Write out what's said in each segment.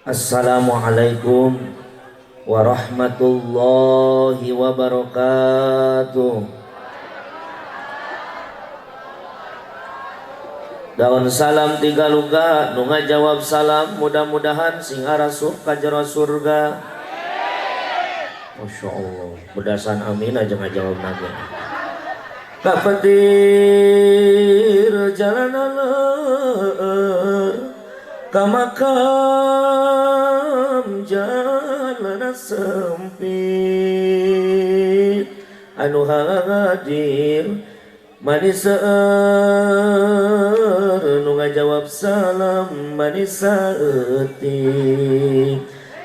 Assalamualaikum warahmatullahi wabarakatuh. Daun salam tiga luga nu ngajawab salam mudah-mudahan sing arasup ka jero surga. Masya Allah, bedasan amin aja ngajawab nage. Kapetir jalan aleur ka makam jalan sempit anu hadir manis seueur nu ngajawab salam manis saeutik.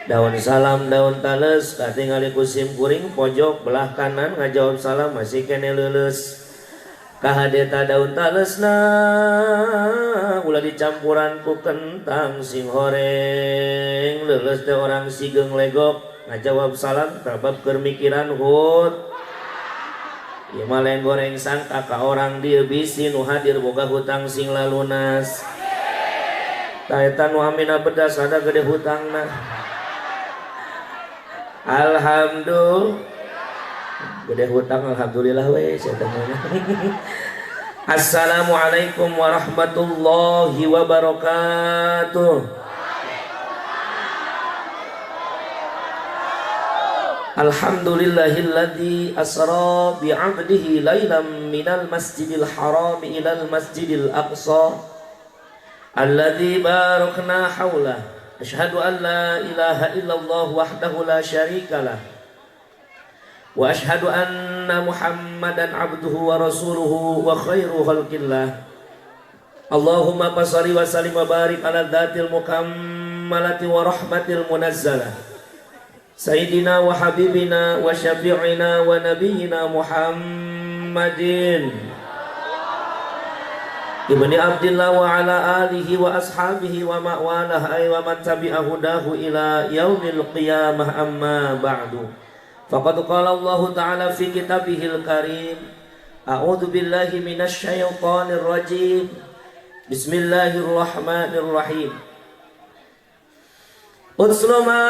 Daun salam daun tales katingali ku sim kuring pojok belah kanan ngajawab salam masih kene leuleus. Kahadeta daun talesna ulah dicampuran ku kentang sing horeng leuleus teh orang sigeung legok ngajawab salam tabab keur mikiran hut. Ieu mah lain goreng sangka ka orang dieu bisi nu hadir boga hutang sing lalunas. Tah eta nu amina bedas ada gede hutangna. Alhamdulillah gede hutang alhamdulillah we sia teh. Assalamualaikum warahmatullahi wabarakatuh. Alhamdulillahilladzi asra bi'abdihi lailan minal masjidil haram ilal masjidil aqsa alladzi barakna haulah. Asyhadu an la ilaha illallah wahdahu la syarikalah wa asyhadu anna Muhammadan abduhu wa rasuluhu wa khairu khalqillah. Allahumma shalli wa sallim wa barik ala dzatil mukammalati wa rahmatil munazzalah sayyidina wa habibina wa syafi'ina wa nabiyyina Muhammadin ibni Abdillah wa ala alihi wa ashabihi wa ma'walah ay wa man tabi'a hudahu ila yaumil qiyamah. Amma ba'du. Faqad qala Allah ta'ala fi kitabihil karim, a'udzu billahi minasy syaithanir rajim. Bismillahirrahmanirrahim. Utslu ma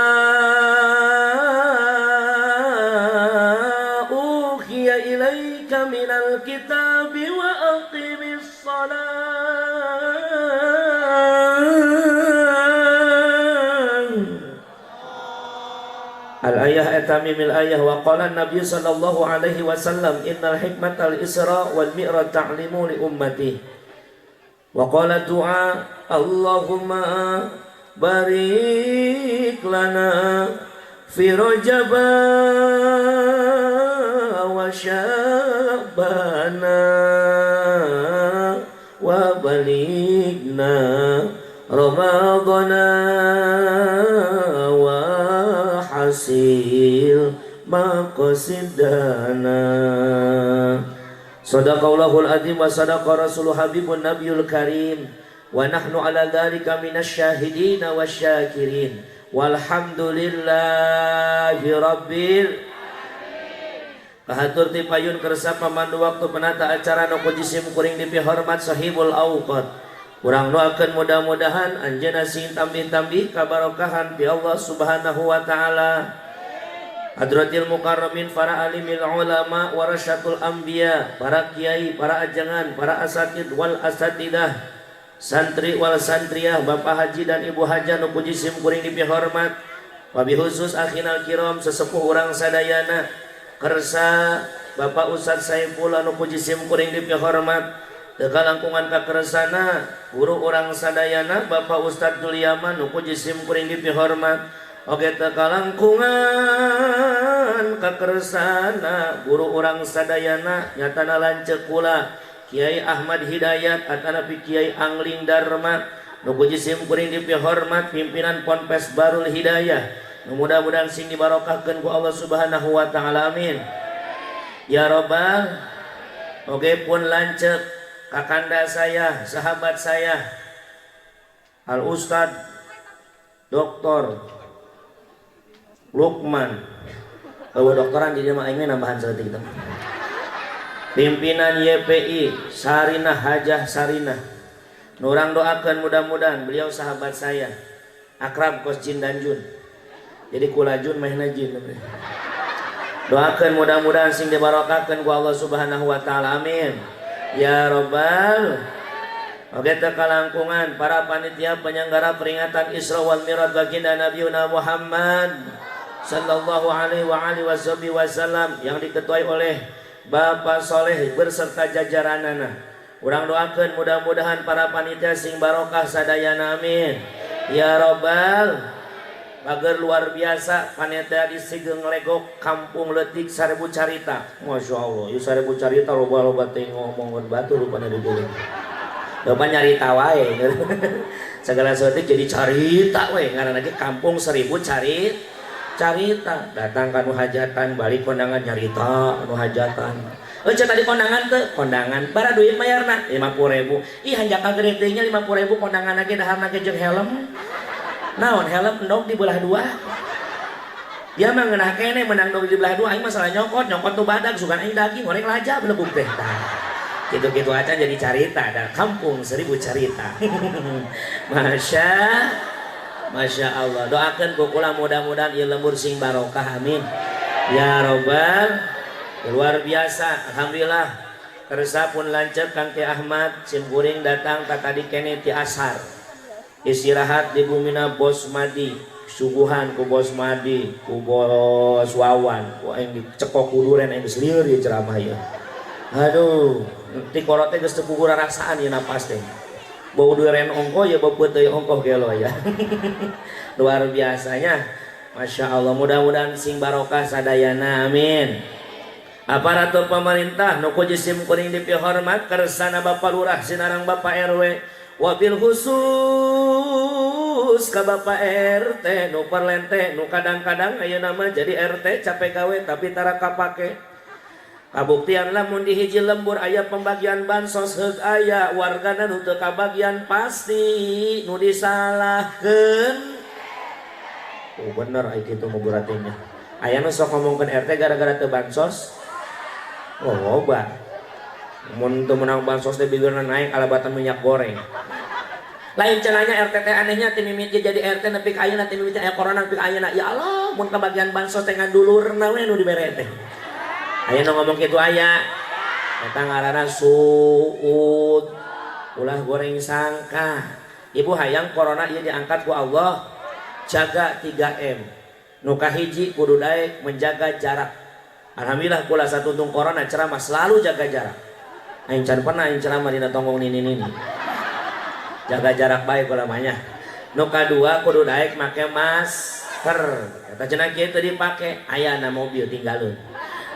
uhiya ilaika minal kitabi wa aqimis shalah. Al-ayah etamimil ayah wa qala Nabi sallallahu alaihi wasallam innal hikmatal isra wal mi'raj ta'limu li ummati. Wa qala du'a Allahumma barik lana fi Rajab wa Sya'bana wa balighna Ramadhana wa hasil maqasidana. Sadaqallahul azim wa sadaqa rasuluh habibun nabiyul karim wa nahnu ala dzalika minasyahidin wasyakirin walhamdulillahi rabbil alamin. Kahatur ti payun kersa pamandu waktu penata acara nu ku jisim kuring dipihormat sahibul awqat. Urang doakeun mudah-mudahan anjeunna sing tambih-tambih kabarokahan ti Allah Subhanahu wa taala. Hadratil mukarramin para alimil ulama warasyatul anbiya, para kiai, para ajangan, para asatid wal asatidah, santri wal santriah, bapak haji dan ibu hajah nu ku jisim kuring dipihormat. Wabi khusus akhinal kiram sesepuh urang sadayana kersa Bapak Ustadz Saiful anu ku jisim kuring dipihormat. Teka langkungan kakersana guru urang sadayana Bapak Ustadz Juliaman nu ku jisim kuring dipihormat. Oke teka langkungan kakersana guru urang sadayana nyatana lanceuk kula Kiai Ahmad Hidayat atanapi Kiai Angling Dharma nu ku jisim kuring dipihormat pimpinan Ponpes Barul Hidayah nu mudah-mudahan sing dibarokahkeun ku Allah Subhanahu wa taala, amin ya rabbal. Oke pun lanceuk kakanda saya, sahabat saya Al Ustad Doktor Lukman. Kalau doktoran jadi mah aing nambahan saeutik teh. Pimpinan YPI Sarinah Hajah Sarinah. Nurang doakan mudah-mudahan beliau sahabat saya. Akrab kos jin dan jun. Jadi kula jun mahna jin. Doakan mudah-mudahan sing dibarokahkeun ku Allah Subhanahu wa taala. Amin. Ya Rabbal. Oke, kalangkungan para panitia penyelenggara peringatan Isra wal Mi'raj baginda Nabi Muhammad sallallahu alaihi wa alihi wasallam yang diketuai oleh Bapak Soleh berserta jajaranana. Urang doakan mudah-mudahan para panitia sing barokah sadayana, amin. Ya Rabbal. Bager luar biasa panitia di Sigeng Legok Kampung Letik Seribu Carita. Masya Allah, ieu Seribu Carita loba-loba teh ngomongkeun batur rupana di dieu. Loba nyarita wae. Segala sesuatu jadi carita we, ngaranna ge Kampung Seribu Carita. Datang ka nu hajatan, balik kondangan nyarita nu hajatan. Eh, tadi kondangan teh, kondangan bara duit mayarna 50.000. Ih, hanjakal gede teh nya 50.000 kondangan ge daharna ge jeung helm. Naon helm endog dibelah dua. Dia mah ngeunah kene menang endog dibelah dua, aing masalah nyokot, nyokot tuh badag sugan aing daging goreng laja belegug teh. Tah. Gitu-gitu aja jadi carita ada Kampung Seribu Carita. Masya Masya Allah. Doakan ku kula mudah-mudahan ieu lembur sing barokah, amin. Ya Robbal. Luar biasa, alhamdulillah. Kersa pun lanceuk Kang Ki Ahmad sim kuring datang tadi kene ti asar. Istirahat di bumina Bos Madi, suguhan ku Bos Madi, ku Bos Wawan, ku aing dicekok kuduren aing geus lieur ieu ceramah ieu. Aduh, ti korote geus teu puguh rarasaan ieu napas teh. Bau duren ongkoh ya, bau peuteuy ongkoh gelo ya. Luar biasanya. Masya Allah, mudah-mudahan sing barokah sadayana, amin. Aparatur pemerintah nu ku jisim kuring dipihormat, kersana Bapak Lurah sinareng Bapak RW, wabil khusus ka Bapak RT nu perlente nu kadang-kadang ayeuna mah jadi RT capek gawe tapi tara kapake. Kabuktian lamun di hiji lembur aya pembagian bansos, heug aya wargana nu teu kabagian pasti nu disalahkeun. Oh bener ai kitu mah berarti nya. Aya nu sok ngomongkeun RT gara-gara teu bansos. Oh loba. Mun teu meunang bansos teh bibirna naik alabatan minyak goreng. Lain cenanya RT teh anehnya ti mimiti jadi RT nepi ka ayeuna, ti mimiti aya corona nepi ka ayeuna. Ya Allah, mun kabagian bansos teh ngan dulurna we nu dibere teh. Aya nu ngomong kitu aya. Eta ngaranna suud. Ulah goreng sangka. Ibu hayang corona ieu diangkat ku Allah, jaga 3M. Nu kahiji kudu daek menjaga jarak. Alhamdulillah kula satuntung corona ceramah selalu jaga jarak. Aing can pernah aing ceramah dina tonggong nini-nini. Jaga jarak bae kula mah nya. Nu kadua kudu daek make masker. Eta cenah kieu teu dipake, aya na mobil tinggalun.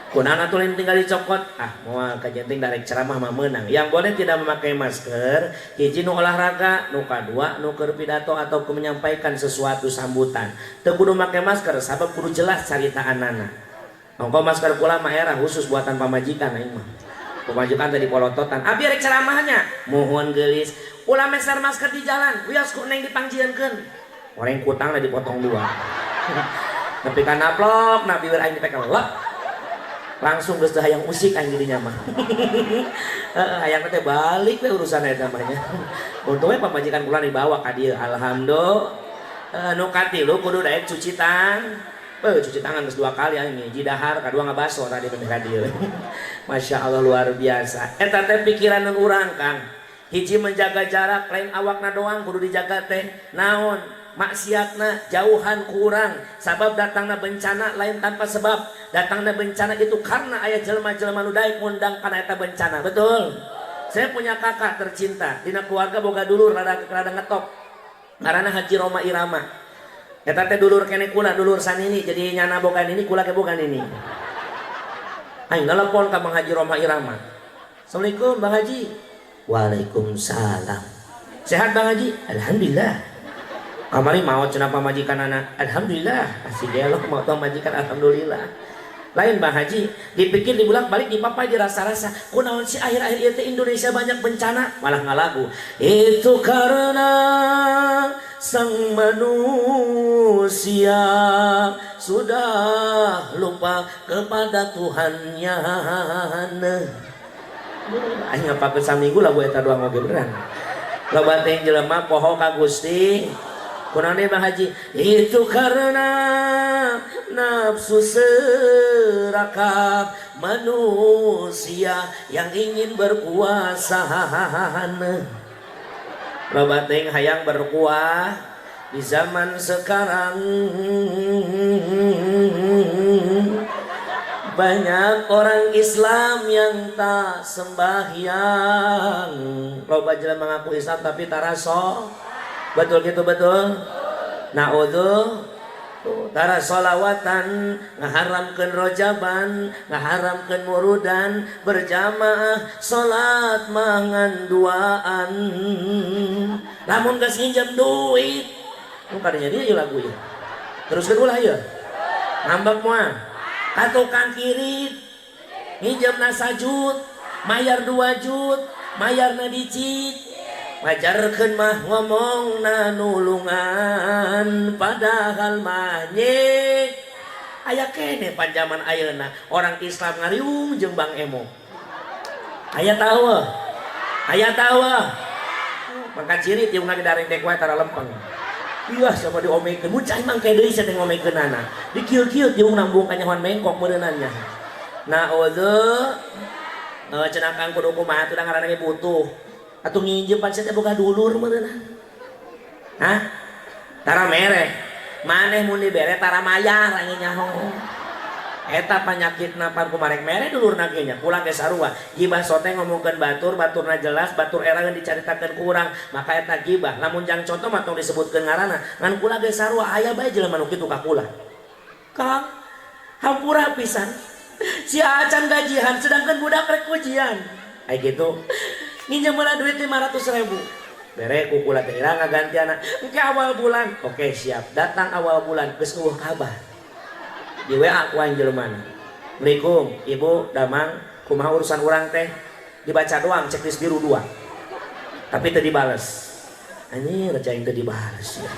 Kunaon atuh lain tinggal dicokot? Ah, moal kajenting darek ceramah mah meunang. Yang boleh tidak memakai masker, hiji nu olahraga, nu kadua nu keur pidato atau keur menyampaikan sesuatu sambutan. Teu kudu make masker sabab kudu jelas caritaanana. Ongko masker kula mah era khusus buatan pamajikan aing mah. Pamajikan tadi polototan. Abi rek ceramahnya. Muhun geulis. Ulah meser masker di jalan, wios ku neng dipangjieunkeun. Orang kutangna dipotong dua. Tapi kan naplok, na bibir aing dipekel. Langsung geus teu hayang usik aing dirinya mah. Heeh, hayang teh balik we urusan eta mah nya. Untungnya pamajikan kula dibawa ka dieu. Alhamdulillah. Nu katilu kudu daek cuci tang. Cuci tangan geus dua kali aing hiji dahar, kadua ngabaso tadi meh ka dieu. Masya Allah luar biasa. Eta teh pikiran urang Kang. Hiji menjaga jarak, lain awakna doang kudu dijaga teh. Naon? Maksiatna jauhan kurang, sabab datangna bencana lain tanpa sebab. Datangna bencana itu karena aya jelema-jelema nu daek ngundang kana eta bencana. Betul? Saya punya kakak tercinta, dina keluarga boga dulur rada rada ngetop. Ngaranna Haji Roma Irama. Eta teh dulur kene kula, dulur sanini, jadi nyana boga nini, kula ke boga nini. Aing nelpon ka Bang Haji Roma Irama. Assalamualaikum Bang Haji. Waalaikumsalam. Sehat Bang Haji? Alhamdulillah. Kamari maot cenah pamajikan anak. Alhamdulillah. Asih gelo maot pamajikan alhamdulillah. Lain Bang Haji, dipikir dibulak balik dipapai dirasa-rasa. Kunaon sih akhir-akhir ieu teh Indonesia banyak bencana, malah ngalagu. Itu karena sang manusia sudah lupa kepada Tuhannya. Aing ngapalkeun saminggu lagu eta doang oge beneran. Loba teh jelema poho ka Gusti. Kunaon deui Bang Haji? Itu karena nafsu serakah manusia yang ingin berkuasa. Loba teuing hayang berkuah di zaman sekarang, banyak orang Islam yang tak sembahyang. Loba jelema mengaku Islam tapi taraso. Betul gitu, betul? Naudzu, tara solawatan, ngaharamkeun rojaban, ngaharamkeun murudan, berjamaah salat mangan duaan. Lamun geus nginjem duit, nu kadinya dia lagu ya. Teruskeun ulah ya. Ngambek moal. Ka tukang kirit nginjemna sajut, mayar 2 jut, mayarna dicit. Wajarkeun mah ngomongna nulungan, padahal mah nyek. Aya keneh pan zaman ayeuna orang Islam ngariung jeung Bang Emo. Aya tahu? Aya tahu? Mangka ciri tiung lagi daring dek wae tara lempeng. Iya, siapa diomekeun? Mun cai mangke deui sia teh ngomekeunana. Dikieu-kieu tiung nambung kanyahoan mengkok meureunannya. Naudzu, cenah Kang kudu kumaha atuh da ngaranna ge butuh. Atuh nginjem pan sia teh boga dulur meureunna. Hah? Tara mere. Maneh mun dibere tara mayar anjing nyaho. Eta panyakitna pan kumarek mere dulurna ge nya. Pulang ge sarua. Gibah sote ngomongkeun batur, baturna jelas, batur eraeun dicaritakeun ku urang, maka eta gibah. Lamun jang contoh mah tong disebutkeun ngaranna. Ngan kula ge sarua aya bae jelema nu kitu ka kula. Kang, hampura pisan. Si acan gajihan sedangkan budak rek ujian. Ai kitu. Nginjem heula duit 500.000. Bere ku kula teh ira ngagantiana. Engke awal bulan. Oke, siap. Datang awal bulan geus eueuh kabar. Di WA ku aing jelema. Assalamualaikum, Ibu Damang, kumaha urusan urang teh? Dibaca doang checklist biru 2. Tapi teu dibales. Anjir, cai teu dibales ya.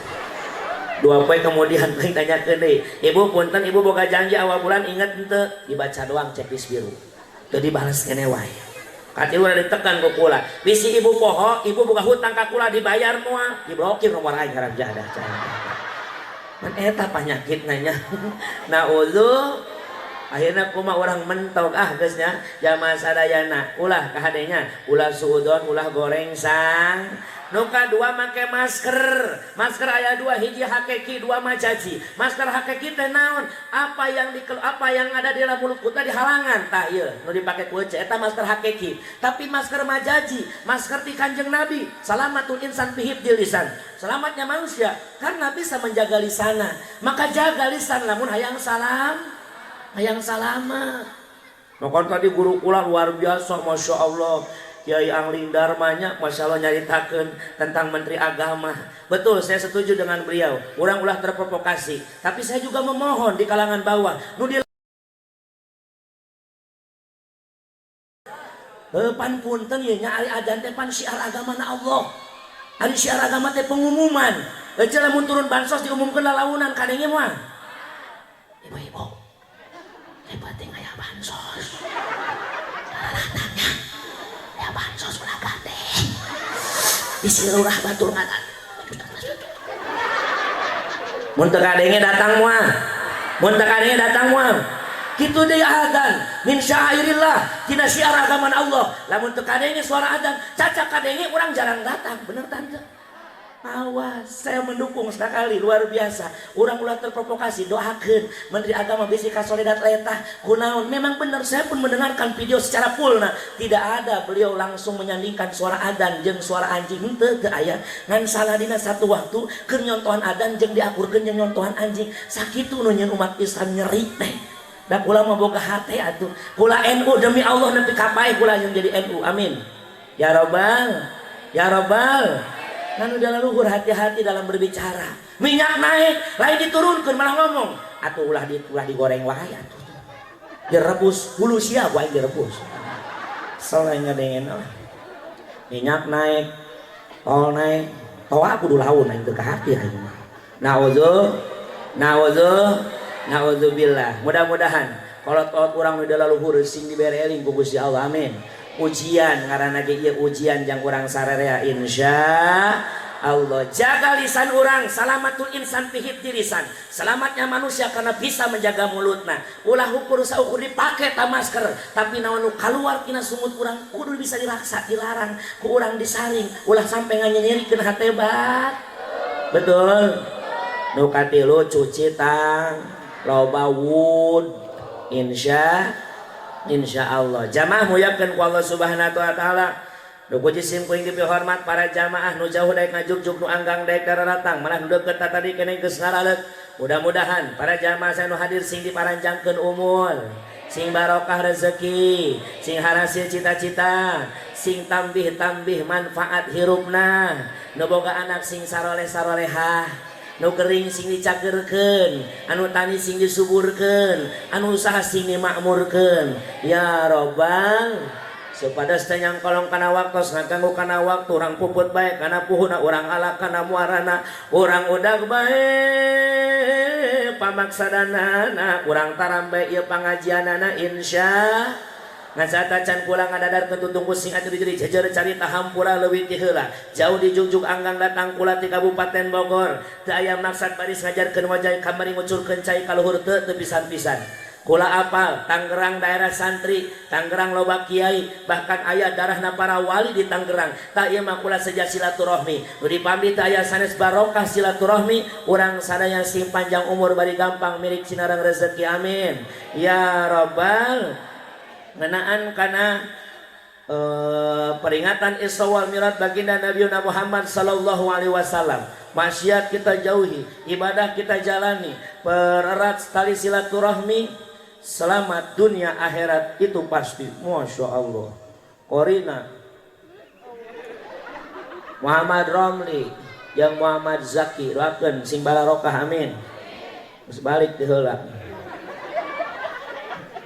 2 poe kemudian aing tanyakeun deui, Ibu punten Ibu boga janji awal bulan inget henteu? Dibaca doang checklist biru. Teu dibales keneh wae. Katilu udah ditekan ku kula. Bisi ibu poho, ibu boga hutang ka kula dibayar moal, diblokir nomor aing haram jadah cai. Man eta panyakit nanya. Naudzu, akhirnya kuma orang mentok ah geus nya jamaah sadayana ulah kahadenya ulah suudon ulah goreng sang. Nu kadua make masker. Masker aya 2, hiji hakiki, 2 majazi. Masker hakiki teh naon? Apa yang di, apa yang ada di dalam mulut kita dihalangan tah ieu nu dipake ku ece eta masker hakiki. Tapi masker majazi, masker ti Kanjeng Nabi, salamatul insan fi hifdzil lisan. Selamatnya manusia karena bisa menjaga lisana. Maka jaga lisan lamun hayang salam, hayang salamat. Maka tadi guru kula luar biasa, Masya Allah. Kiai Angling Darmanya, Masya Allah nyaritakeun tentang Menteri Agama. Betul, saya setuju dengan beliau. Urang ulah terprovokasi. Tapi saya juga memohon di kalangan bawah. Nu di pan punten ye nya ari adan teh pan syiar agama na Allah. Ari syiar agama teh pengumuman. Ece lamun turun bansos diumumkeun lalaunan kadenge moal. Ibu-ibu. Hebat teh aya bansos. Datangnya. Aya bansos ulah gade. Bisi lurah batur ngadan. Mun teu kadenge datang moal. Mun teu kadenge datang moal. Kitu deui adzan min syairillah tina syiar agama Allah. Lamun teu kadenge suara adzan, caca kadenge urang jarang datang, bener tante? Awas, saya mendukung sekali, luar biasa. Urang ulah terprovokasi, doakeun Menteri Agama bisi kasoledat letah kunaon. Memang benar, saya pun mendengarkan video secara full. Nah, tidak ada beliau langsung menyandingkan suara adzan jeung suara anjing, henteu teu aya. Ngan saladina satu waktu keur nyontohan adzan jeung diakurkeun jeung nyontohan anjing. Sakitu nu nyeun umat Islam nyeri teh. Da kula mah boga hate atuh. Kula NU demi Allah nepi ka paeh kula yang jadi NU. Amin. Ya Robbal, ya Robbal. Nanu udah leluhur hati-hati dalam berbicara. Minyak naik, lain diturunkan malah ngomong. Atuh ulah digoreng wae atuh. Direbus, hulu sia wae direbus. Selain ngadengen lah. Minyak naik, tol naik, toa kudu laun aing teu ka hati aing mah. Naudzu, naudzu, naudzubillah. Mudah-mudahan kolot-kolot urang nu leluhur sing dibere eling ku Gusti Allah. Amin. Ujian ngaranna ge ieu ujian jang urang sararea insya Allah. Jaga lisan urang, salamatul insan fi hifdzi lisan. Selamatnya manusia karena bisa menjaga mulutna. Ulah ukur saukur dipake ta masker, tapi naon nu kaluar tina sungut urang kudu bisa diraksa, dilarang, ku urang disaring, ulah sampai nganyerikeun hate bat. Betul. Nu katilu cuci tang, loba wud, insya Allah. Jamaah muyakeun ku Allah Subhanahu wa taala. Nu puji sim kuring dipihormat para jamaah nu jauh daek ngajugjug, nu anggang daek daratang, malah nu deukeut tadi keneh geus ngaraleuk. Mudah-mudahan para jamaah saya nu hadir sing diparanjangkeun umur, sing barokah rezeki, sing harasil cita-cita, sing tambih-tambih manfaat hirupna, nu boga anak sing saroleh-sarolehah, nu gering sing dicagerkeun, anu tani sing disuburkeun, anu usaha sing dimakmurkeun. Ya robbal supados teu nyangkolong kana waktos, ngaganggu kana waktu, urang puput bae kana puhuna, urang ala kana muarana, urang udag bae pamaksadanana, urang taram bae ieu pangajianana, insya ngan satacan kula ngadadarkeun tutung pusing atuh jadi jejer carita hampura leuwih ti heula jauh dijugjug anggang datang kula ti Kabupaten Bogor. Teu aya maksad baris ngajarkeun wajah kamari ngucurkeun cai ka luhur, teu teu pisan-pisan. Kula apal Tangerang daerah santri, Tangerang loba kiai, bahkan aya darahna para wali di Tangerang. Tak ieu mah kula seja silaturahmi. Nu dipambi teu aya sanes barokah silaturahmi. Urang sadaya sing panjang umur bari gampang milik sinareng rezeki, amin. Ya robbal ngenaan kana peringatan Isra wal Mi'raj baginda Nabi Muhammad sallallahu alaihi wasallam. Maksiat kita jauhi, ibadah kita jalani, pererat tali silaturahmi, selamat dunia akhirat itu pasti. Masya Allah. Korina Muhammad Romli yang Muhammad Zaki, doakeun sing barokah, amin. Terus balik di heula.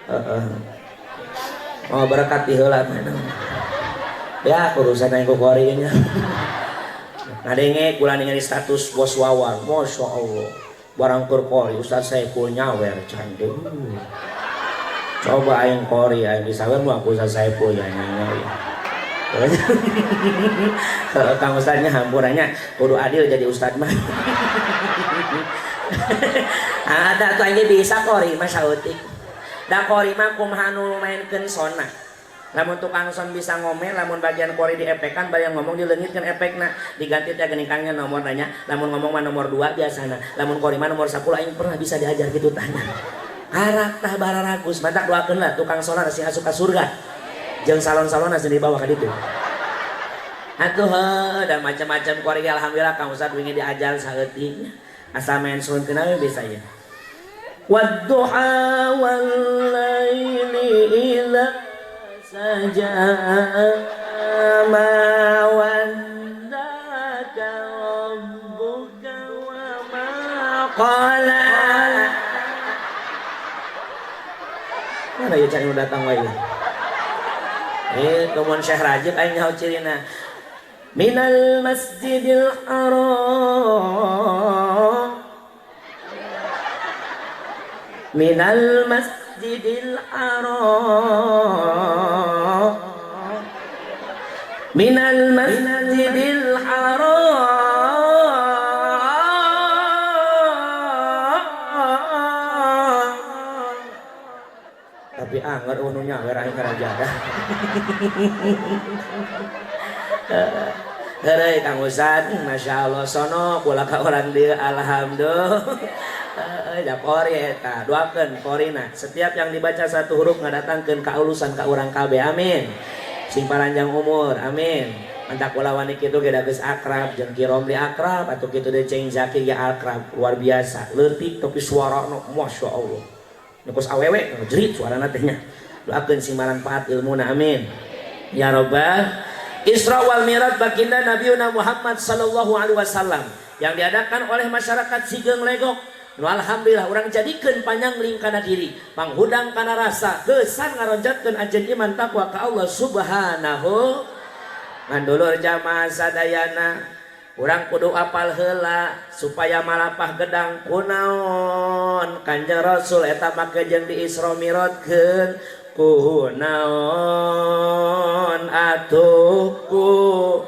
Heeh. Oh, berkat di heula ya urusan yang kukori nya. Ngadenge kula ningali status bos Wawan, Masya Allah. Barang keur kori Ustaz Saiful nyawer cantik. Coba aing kori aing disawer mah aku Ustaz Saiful ya nyawer. Kang Ustaznya hampurannya kudu adil jadi ustad mah. Ada tuh aing bisa kori mah sautik. Da kori mah kumaha nu maenkeun sona. Lamun tukang son bisa ngomel, lamun bagian kori diepekan, bagian ngomong dileungitkeun efekna, diganti teh geuning kangnya nomor nanya, lamun ngomong mah nomor 2 biasana, lamun kori mah nomor 10. Aing pernah bisa diajar gitu tanya. Karak tah bararagus, mantak doakeun lah tukang sona sing asup ka surga. Jeung salon-salonna sing dibawa ka ditu. Atuh heuh dan macam-macam kori, alhamdulillah Kang Ustad wingi diajar saeutik. Asa main sun keuna we bisa ya. Wadduha wal laili idza saja ma waddaka rabbuka wa ma qala. Mana ya cari datang wae. Kemun Syekh Rajib aing nyaho cirina. Minal Masjidil Haram, minal Masjidil Haram, minal Masjidil Haram. Tapi anggar nu nyawer aing karajadah. Heureuy Kang Ustad, Masya Allah sono kula ka urang dieu, alhamdulillah. Da kori eta, doakeun korina. Setiap yang dibaca satu huruf ngadatangkeun kaulusan ka urang kabeh, amin. Sing paranjang umur, amin. Mantak kula wani kitu ge da geus akrab jeung Ki Romli akrab atuh kitu deui Ceng Zaki ge akrab, luar biasa. Leutik tapi suarana Masya Allah. Nyekos awewe ngejerit suarana teh nya. Doakeun sing manfaat ilmuna, amin. Ya robbal. Isra wal Mi'raj baginda Nabiuna Muhammad sallallahu alaihi wasallam yang diadakan oleh masyarakat Sigeung Legok. Nu alhamdulillah urang jadikeun panyangling kana diri, panghudang kana rasa, geusan ngaronjatkeun ajen iman takwa ka Allah Subhanahu. Ngan dulur jamaah sadayana, urang kudu apal heula supaya malapah gedang kunaon Kanjeng Rasul eta make jeung di Isra Mi'rajkeun kunaon atuh ku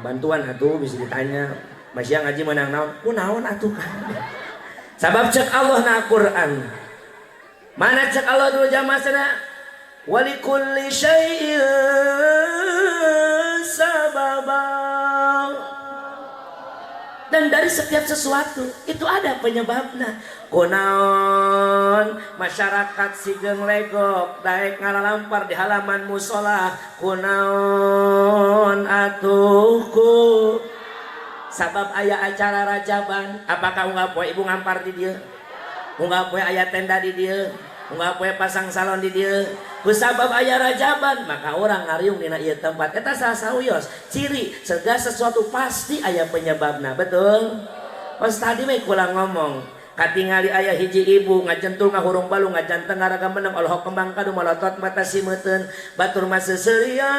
Bantuan atuh bisa ditanya. Masih ngaji menang naon? Ku naon atuh kan. Sabab cek Allah na Quran. Mana cek Allah dulu jamaah sana? Walikulli syai'in sababa. Dan dari setiap sesuatu itu ada penyebabnya. Kunaon masyarakat Sigeung Legok daek ngalalampar di halaman musola. Kunaon atuh ku sabab aya acara rajaban. Apakah unggal poe ibu ngampar di dieu? Unggal poe aya tenda di dieu? Unggal poe pasang salon di dieu? Ku sabab aya rajaban maka orang ngariung dina ieu tempat. Eta salah sawios ciri segala sesuatu pasti aya penyebabna, betul? Pas tadi we kula ngomong katingali aya hiji ibu ngajentul ngahurung balung ngajanteng ngaraga meneng olohok kembang kadu malotot mata simeuten batur mah seuseurian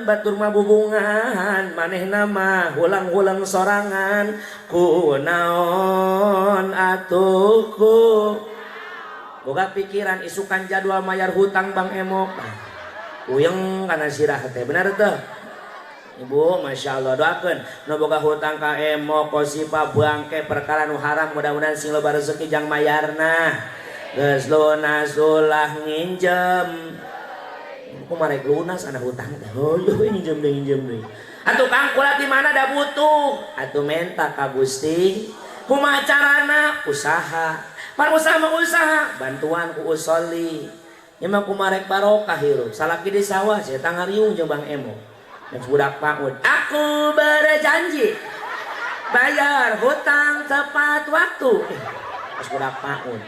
batur mah bubungan manehna mah hulang-hulang sorangan kunaon atuh ku boga pikiran isukan jadwal mayar hutang Bang Emok puyeng kana sirah teh, benar teh Ibu? Masya Allah, doakeun nu boga hutang ka Emok kosipa bangke perkara nu haram mudah-mudahan sing loba rezeki jang mayarna. Geus lunas ulah nginjem, kumaha rek lunas anak hutang teh? Oh nginjem deui, nginjem deui atuh Kang, kula di mana da butuh atuh menta ka Gusti. Kumaha carana? Usaha. Par usaha mah usaha bantuan ku usoli nya mah kumaha rek barokah hirup. Salaki di sawah sia ngariung jeung Bang Emok yang budak PAUD. Aku berjanji bayar hutang tepat waktu. Pas budak PAUD.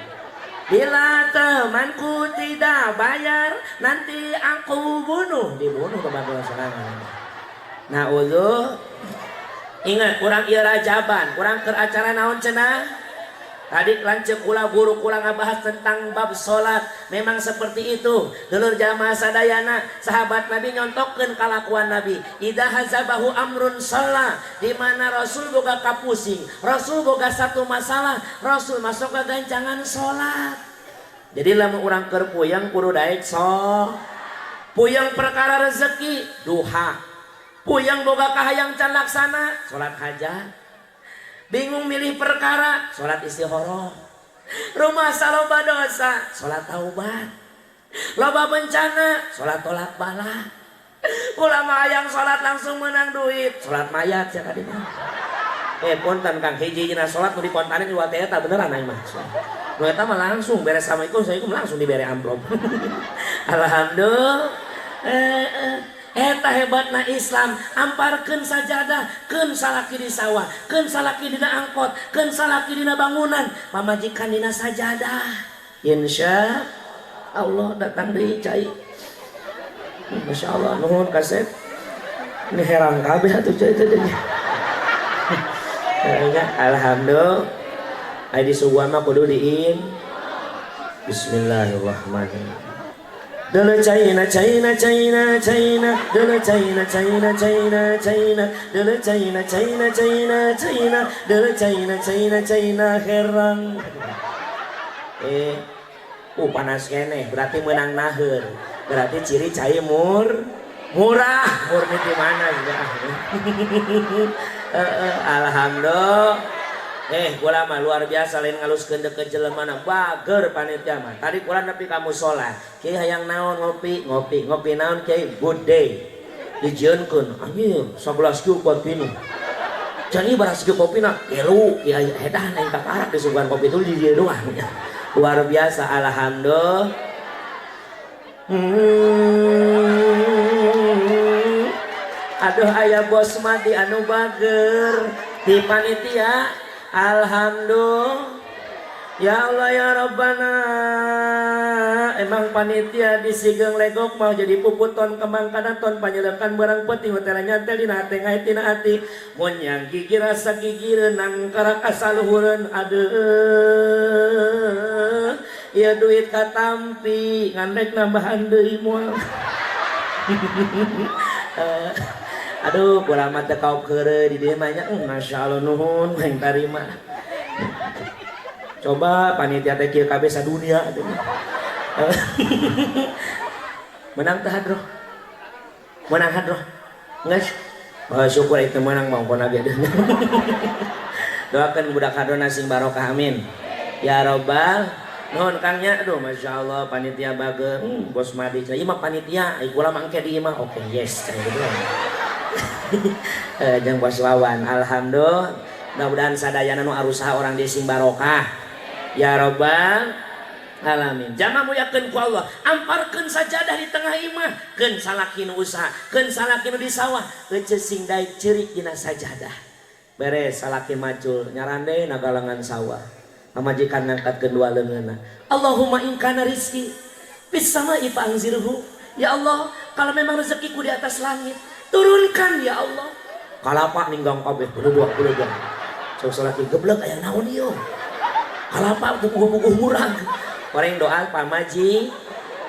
Bila temanku tidak bayar, nanti aku bunuh. Dibunuh ke batu sorangan. Nah, uzuh. Ingat, kurang ieu rajaban, kurang keur acara naon cenah? Tadi lanceuk kula guru kula ngabahas tentang bab salat. Memang seperti itu. Dulur jamaah sadayana, sahabat Nabi nyontokeun kalakuan Nabi. Idza hazabahu amrun sholla, di mana Rasul boga kapusing, Rasul boga satu masalah, Rasul masuk ke gancangan salat. Jadi lamun urang keur puyeng kudu daek so. Puyeng perkara rezeki, duha. Puyeng boga kahayang can laksana, salat hajat. Bingung milih perkara, salat istikharah. Rumah saloba dosa, salat taubat. Loba bencana, salat tolak bala. Ulama hayang salat langsung menang duit, salat mayat sia kadinya. Punten Kang, hiji dina salat nu dikontanin di teh eta beneran aing mah. Nu eta mah langsung beres assalamualaikum, assalamualaikum langsung dibere amplop. Alhamdulillah. Eta hebatna Islam, amparkeun sajadah, keun salaki di sawah, keun salaki dina angkot, keun salaki dina bangunan, pamajikan dina sajadah. Insya Allah datang deui cai. Masya Allah, nuhun kasep. Ini herang kabeh atuh cai teh. Alhamdulillah. Ai disuguhan mah kudu diin. Bismillahirrahmanirrahim. Dele China China China China, dele China China China China, dele China China China China, dele China China China herang. Panas keneh, berarti menang naheur. Berarti ciri cai murah, murni di mana sudah. Alhamdulillah. Kula mah luar biasa lain ngaluskeun deukeut jelema bager panitia mah. Tadi kula nepi ka musala. Kiai hayang naon ngopi, ngopi, ngopi naon kiai? Good day. Dijieunkeun, anjir, 11 kieu buat minum. Jadi baras kieu kopina gelu, kiai edan aing kakarak disuguhan kopi itu di dieu doang. Luar biasa, alhamdulillah. Aduh aya bos mati anu bager di panitia. Alhamdulillah. Ya Allah ya Rabbana, emang panitia di Sigeung Legok mau jadi puputon kembang kanaton panyelekan barang penting hotel nyantel dina hate ngait dina hati mun yang gigi rasa gigi nang karak asaluhureun aduh ya duit katampi ngan rek nambahan deui moal. Aduh kula mah teu kaop keureuy di dieu mah nya, masyaallah nuhun aing tarima. Coba panitia teh kieu kabeh sadunia atuh. Menang teh hadroh. Menang hadroh. Geus. Oh, syukur itu menang mau pun lagi. Doakan budak kadona sing barokah, amin. Ya robbal. Nuhun Kang nya, aduh masya Allah panitia bage, bos madi, ieu mah panitia, ai kula mah engke di imah, oke yes, kayak gitu. Jeung bos Wawan, alhamdulillah. Mudah-mudahan sadayana nu arusaha orang di sing barokah. Ya robbal alamin. Jamaah muliakeun ku Allah, amparkeun sajadah di tengah imah, keun salaki nu usaha, keun salaki nu di sawah, ece sing daek ceurik dina sajadah. Beres salaki macul, nyarande nagalangan sawah. Pamajikan ngangkatkeun dua leungeunna. Allahumma in kana rizki fis sama'i fa'anzirhu. Ya Allah, kalau memang rezekiku di atas langit, turunkan ya Allah. Kalapa ninggang kabeh, beluduak beluduak. Sok salaki geblek aya naon ieu? Kalapa puguh-puguh murag. Orang doa pamaji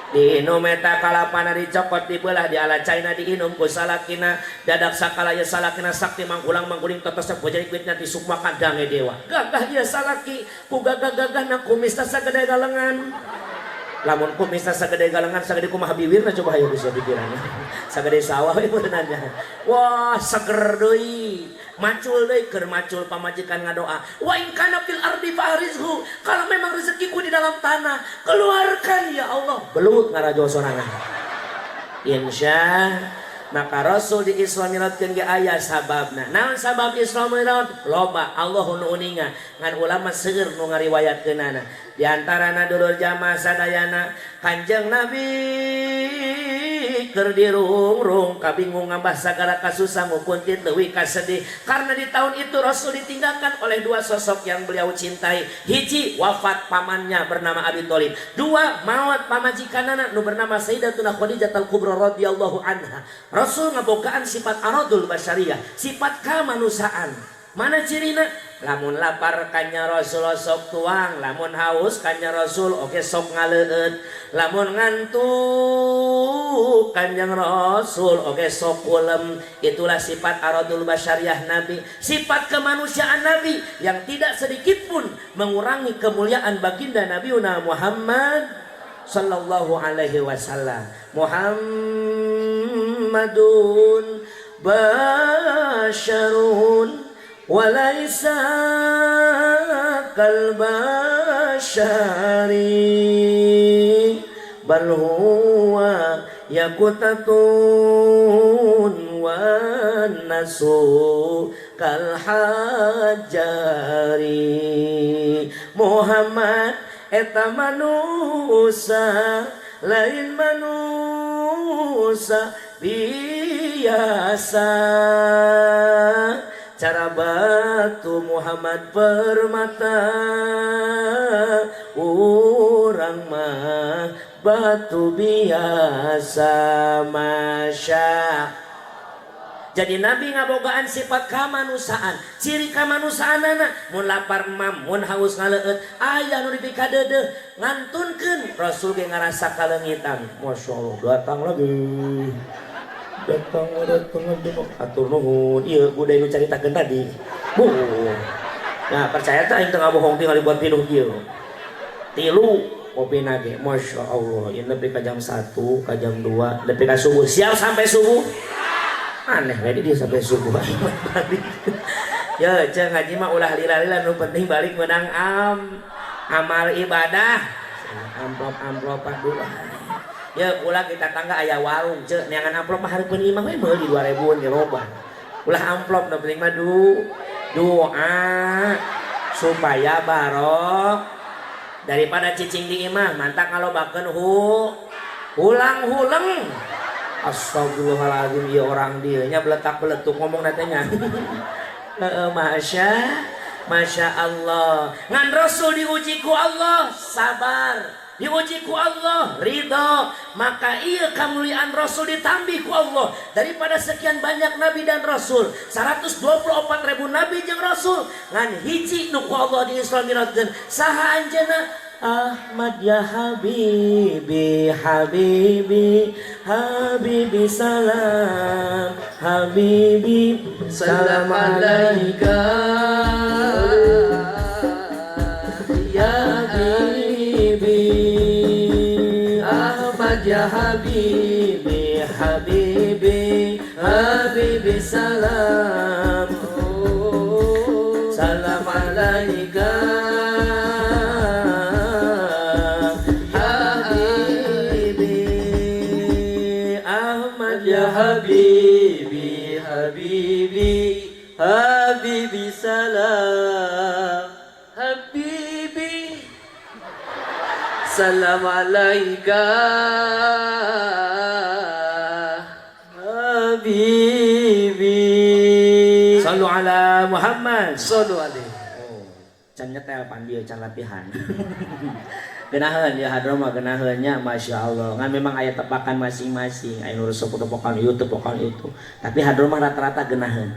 diinum eta kalapana, dicokot, dibelah, di ala caina, diinum ku salakina. Dadak sakala ya salakina sakti mangkulang mangkuling tetesep bojari kuitna ti sukma kadange dewa. Gagah ya salaki, ku gagah-gagahna kumisna sagede galengan. Lamun kumisna sagede galengan, sagede kumaha biwirna coba? Hayo bisa pikiranna, sagede sawah we beunanya. Wah, seger deui, macul deui. Keur macul pamajikan ngadoa, wa in kana fil ardi fahrizhu, kalau memang rezekiku di dalam tanah, keluarkan ya Allah. Belut ngarajo sorangan insya. Maka Rasul di Isra Mi'rajkeun ge aya sababna. Naon sabab Isra Mi'raj? Loba, Allah nu uninga, ngan ulama seueur nu ngariwayatkeunana. Di antarana, dulur jamaah sadayana, Kanjeng Nabi keur dirungrung kabingung ngambah sagala kasusah, ngukuntit leuwih kasedih, karena di tahun itu Rasul ditinggalkan oleh dua sosok yang beliau cintai. Hiji, wafat pamannya bernama Abi Thalib. Dua, maot pamajikanana nu bernama Sayyidatuna Khadijah al-Kubra radhiyallahu anha. Rasul ngabogaan sifat aradul basyariyah, sifat kemanusiaan. Mana cirina? Lamun lapar kanya Rasul sok tuang, lamun haus kanya Rasul oke sok ngaleueut, lamun ngantuk Kanjeng Rasul oke sok kulem. Itulah sifat aradul basyariah Nabi, sifat kemanusiaan Nabi yang tidak sedikit pun mengurangi kemuliaan baginda Nabi Muhammad sallallahu alaihi wasallam. Muhammadun basyarun walaisa kal basyari bal huwa yakutatun wan nasu kal hajari. Muhammad eta manusa, lain manusa biasa. Cara batu Muhammad permata, urang mah batu biasa. Masya. Jadi Nabi ngabogaan sifat kemanusiaan, ciri kemanusiaan anak mun lapar emam, mun haus ngaleueut, aya nu dipikadeudeuh ngantunkeun. Rasul ge ngarasa kaleungitan. Masya Allah, datang lagi, datang, datang, datang, atur nuhun. Iya, udah nu caritakeun tadi bu. Nah, percaya tak aing teu ngabohong? Tinggal dibuat pinuh kieu tilu kopi nage. Masya Allah, ini lebih ke jam 1 ke jam 2, lebih ke subuh. Siap sampai subuh? Aneh jadi dia sampai subuh balik ya. Ceng ngaji mah ulah lila-lila, nu penting balik menang amal ibadah. Amplop, amplop doa ya. Ulah kita tangga aya warung cek neangan amplop mah, hareupeun imah we meuli 2000-an ge loba. Ulah amplop, nu penting mah doa supaya barok daripada cicing di imah mantak ngalobakeun hu hulang huleng. Astagfirullahaladzim, ya orang dia nya beletak beletuk ngomong natanya. Masya Masya Allah. Ngan Rasul diuji ku Allah sabar, diuji ku Allah ridho. Maka iya, kemuliaan Rasul ditambih ku Allah. Daripada sekian banyak nabi dan Rasul, 124 ribu nabi jeung Rasul, ngan hiji nu ku Allah di Isra Mi'rajkeun. Saha anjeunna? Ahmad ya Habibi, Habibi, Habibi salam, Habibi salam alaika ya Habibi. Ahmad ya Habibi, Habibi, Habibi. salam. Salam alaika habibi Ahmad ya habibi habibi habibi salam habibi salam alaika habibi. Sallu ala Muhammad. Sallu alaihi. Oh, can nyetel pan dieu can latihan. Genaheun ya hadroh mah genaheun nya, Masya Allah. Ngan memang aya tepakan masing-masing, aya nu resep tepakan ieu tepakan itu. Tapi hadroh mah rata-rata genaheun.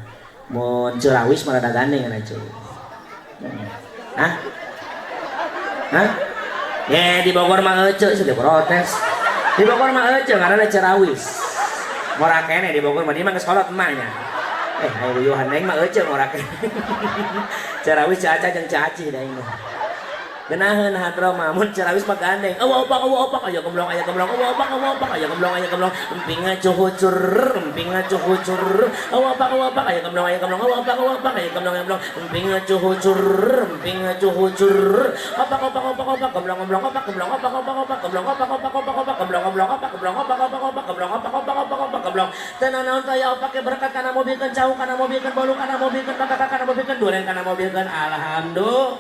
Mun Cirawis mah rada gandeng cenah ceu. Hah? Hah? Ye di Bogor mah eceu sih protes. Di Bogor mah eceu ngaranna Cirawis. Ngora keneh di Bogor mah, dia mah geus kolot emaknya. Ayo luyuhan aing mah eceu ngora keneh. Cirawis Caca jeung Caci da aing mah. Genaheun hadroh mah mun Cirawis mah gandeng. Eueuh opak eueuh opak aya gemblong aya gemblong eueuh opak eueuh opak aya gemblong aya gemblong emping ngacuhucur emping ngacuhucur eueuh opak eueuh opak aya gemblong aya gemblong eueuh opak eueuh opak aya gemblong aya gemblong emping ngacuhucur emping ngacuhucur opak opak opak opak gemblong gemblong opak gemblong opak opak opak gemblong opak opak opak opak gemblong gemblong opak gemblong opak opak opak gemblong opak opak opak opak gemblong teu nanaon teh aya opak ge berkat kana mobilkeun cau kana mobilkeun bolu kana mobilkeun bakaka kana mobilkeun duren kana mobilkeun alhamdulillah.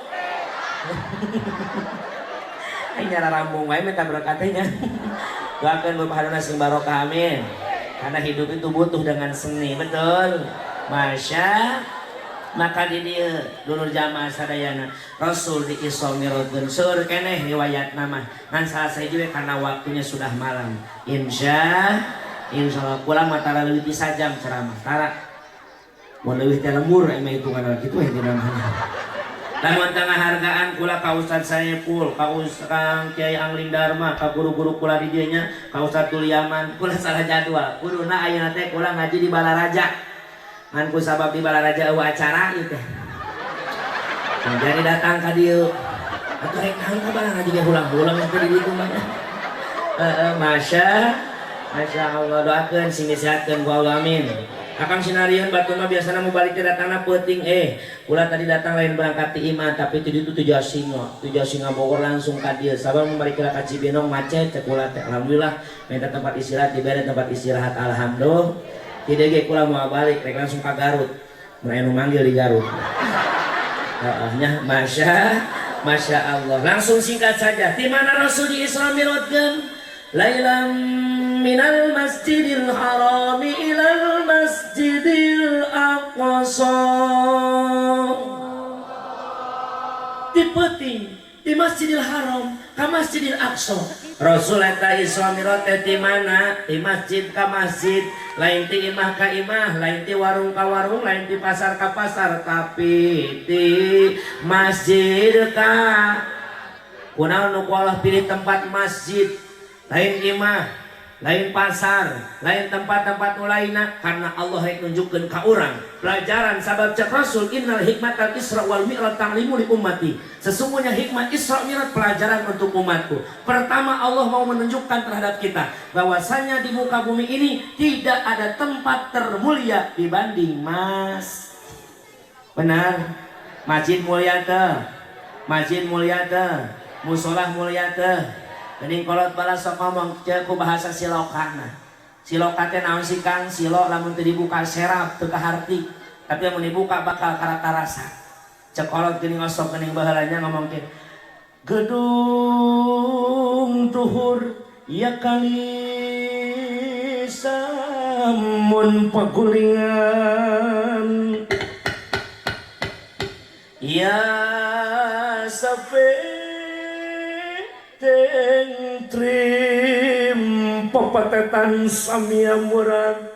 Aing nyara rambung wae minta berkatnya. Doakeun Bapak Haruna sing barokah amin. Karena hidup itu butuh dengan seni, betul. Masya maka di dieu dulur jamaah sadayana Rasul di Isra Mi'rajkeun seueur keneh riwayat nama ngan salah sahiji we karena waktunya sudah malam. Insyaallah kula mah tara leuwih ti sajam ceramah tara. Mun leuwih teh lembur aing mah hitungan kitu we dina mah. Lamun tengah hargaan kula ka Ustad Saiful, ka Kang Kiai Angling Dharma, ka guru-guru kula di dieu nya, ka Ustad Tulyaman, kula salah jadwal. Kuduna ayeuna teh kula ngaji di Balaraja. Ngan ku sabab di Balaraja eueuh acara ieu teh. Jadi datang ka dieu. Atuh rek naon ka Balaraja ge hulang-hulang teh di ditu mah. Heeh, Masya Allah doakeun sing disehatkeun ku Allah amin. Akang sinarieun batur mah biasana mau balik teh datangna peuting kula tadi datang lain berangkat ti imah tapi ti ditu teu Jasinga Bogor langsung ka dieu sabab mun balik ka Cibinong macet cek kula teh alhamdulillah minta tempat istirahat dibere tempat istirahat alhamdulillah ti dieu ge kula moal balik rek langsung ka Garut mun aya nu manggil di Garut heeh nya Masya Allah langsung singkat saja di mana Rasul di Isra Mi'rajkeun lailam minal masjidil harami ilal masjidil aqsa di peuting di Masjidil Haram ka Masjidil Aqsa Rasul eta Isra Mi'raj teh di mana di masjid ka masjid lain ti imah ka imah lain ti warung ka warung lain ti pasar ka pasar tapi di masjid ka kunaon nu ku Allah pilih tempat masjid lain imah lain pasar, lain tempat-tempat lainna karena Allah yang nunjukkeun ka urang pelajaran sabab cek Rasul innal hikmatal Isra wal Mi'raj ta'limu li ummati. Sesungguhnya hikmah Isra Mi'raj pelajaran untuk umatku. Pertama Allah mau menunjukkan terhadap kita bahwasanya di muka bumi ini tidak ada tempat termulia dibanding mas. Benar? Masjid mulia teh, masjid mulia teh, musolah mulia teh. Geuning kolot balas sok ngomong ceuk ku bahasa silokana. Siloka teh naon sih Kang? Silo lamun teu dibuka serap teu kaharti. Tapi lamun dibuka bakal karasa. Cek kolot geuning osok geuning baheula nya ngomong kieu. Gedung duhur ya kali samun pagulingan. Ya safe trim papatetan samia murad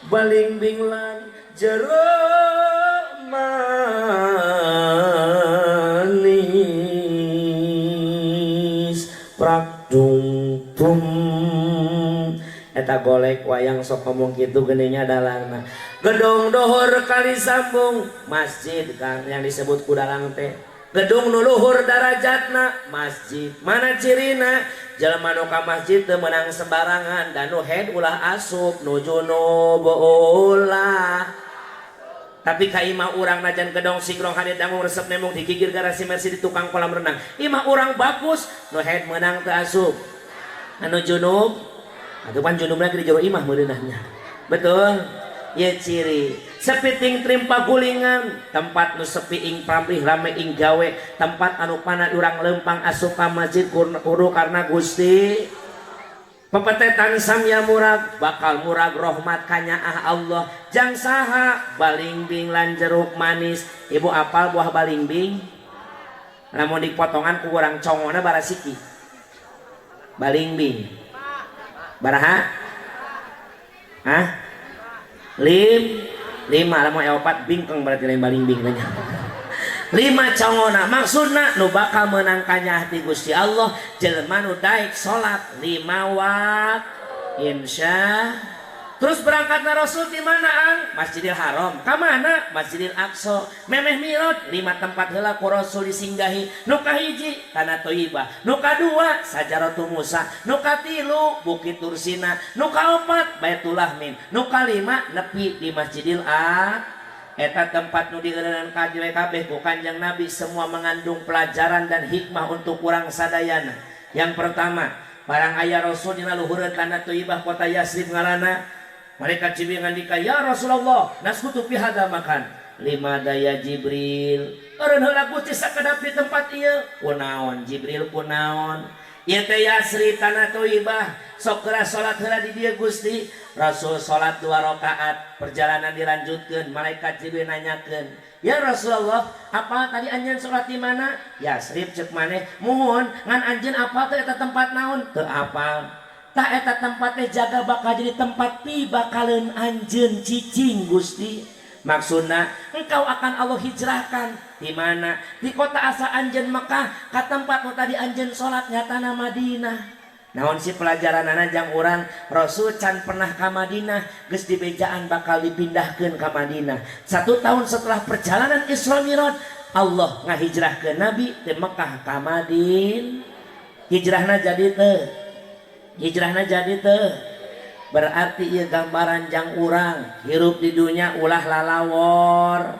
baling binglan jero manis prakdung bum eta golek wayang sok ngomong kitu geuning nya dalangna gedung dohor kali sambung masjid Kang yang disebut kudalang teh Gedung nu luhur darajatna masjid. Mana cirina? Jelema nu ka masjid teu meunang sembarangan dan nu head ulah asup, nu junub ulah. Tapi ka imah urang najan gedong sigrong hade dangung resep nemong digigir garasi mersi di tukang kolam renang. Imah urang bagus, nu head meunang teu asup. Anu junub, atuh pan junubna di jero imah meureunahnya. Betul? Ye ciri sepiting trimpa gulingan tempat nu sepi ing pamrih rame ing gawe tempat anu panat urang lempang asup ka masjid kudu karena Gusti pepetetan samya murag bakal murag rahmat kanyaah Allah jang saha balingbing lan jeruk manis. Ibu apal buah balingbing? Lamun dipotongan ku urang congona barasiki balingbing baraha? Hah? Lima lamun opat bingkeng berarti lain balingbing tanya. Lima congona maksudna nu bakal meunang kanyaah ti Gusti Allah jelema nu daek salat lima waktu insya. Terus berangkatna Rasul di mana ang? Masjidil Haram. Ka mana? Masjidil Aqsa. Memeh mirot lima tempat heula ku Rasul disinggahi. Nu kahiji Tanah Thayyibah, nu kadua Sajaratu Musa, nu katilu Bukit Tursina, nu kaopat Baitul Lahmin, nu kalima nepi di Masjidil Aqsa. Eta tempat nu dieureunnan ka kabeh ku Kanjeng Nabi semua mengandung pelajaran dan hikmah untuk urang sadayana. Yang pertama, barang aya Rasul dina luhureun Tanah Thayyibah kota Yasrib ngaranna. Mereka Jibril ngandika, ya Rasulullah, naskutu fi hadza makan. Lima daya Jibril. Eureun heula Gusti sakedap di tempat ieu. Kunaon Jibril kunaon? Ieu teh Yasrib Tanah Thayyibah. Sok geura salat heula di dieu Gusti. Rasul salat 2 rakaat, perjalanan dilanjutkeun, malaikat Jibril nanyakeun, "Ya Rasulullah, apa tadi anjeun salat di mana?" Yasrib ceuk maneh, "Muhun, ngan anjeun apa teh eta tempat naon?" Teu apal. Tak eta tempat teh jaga bakal jadi tempat pi bakaleun anjeun cicing Gusti. Maksudna engkau akan Allah hijrahkan di mana? Di kota asal anjeun Mekah ka tempat nu tadi anjeun salat nyatana Madinah. Naon si pelajaranana jang urang? Rasul can pernah ka Madinah, geus dibejaan bakal dipindahkeun ka Madinah. 1 tahun setelah perjalanan Isra Mi'raj, Allah ngahijrahkeun Nabi di Mekah ka Madinah. Hijrahna jadi teu? Hijrahna jadi teu? Berarti ieu gambaran jang urang hirup di dunia ulah lalawor.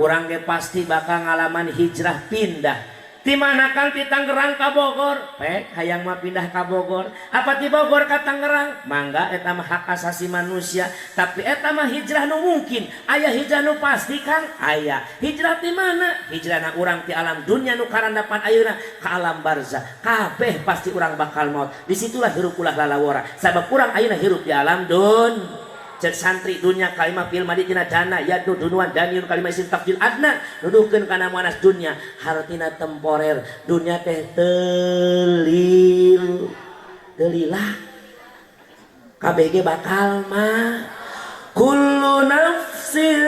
Urang ge pasti bakal ngalaman hijrah pindah. Di mana Kang? Di Tangerang ka Bogor. Pek hayang mah pindah ka Bogor. Apa di Bogor ka Tangerang? Mangga eta mah hak asasi manusia. Tapi eta mah hijrah nu mungkin. Aya hijrah nu pasti Kang? Aya. Hijrah di mana? Hijrahna urang ti alam dunia nu karandapan ayeuna ka alam barzah. Kabeh pasti urang bakal maut. Disitulah hirup ulah lalawora. Sabab urang ayeuna hirup di alam dun. Cek santri dunia kalimah fil madi tina dana yadu dunuan daniun kalimah isim tafdil adna nuduhkeun kana muannas dunya hartina temporer dunya teh telil telilah KBG bakal mah kullu nafsin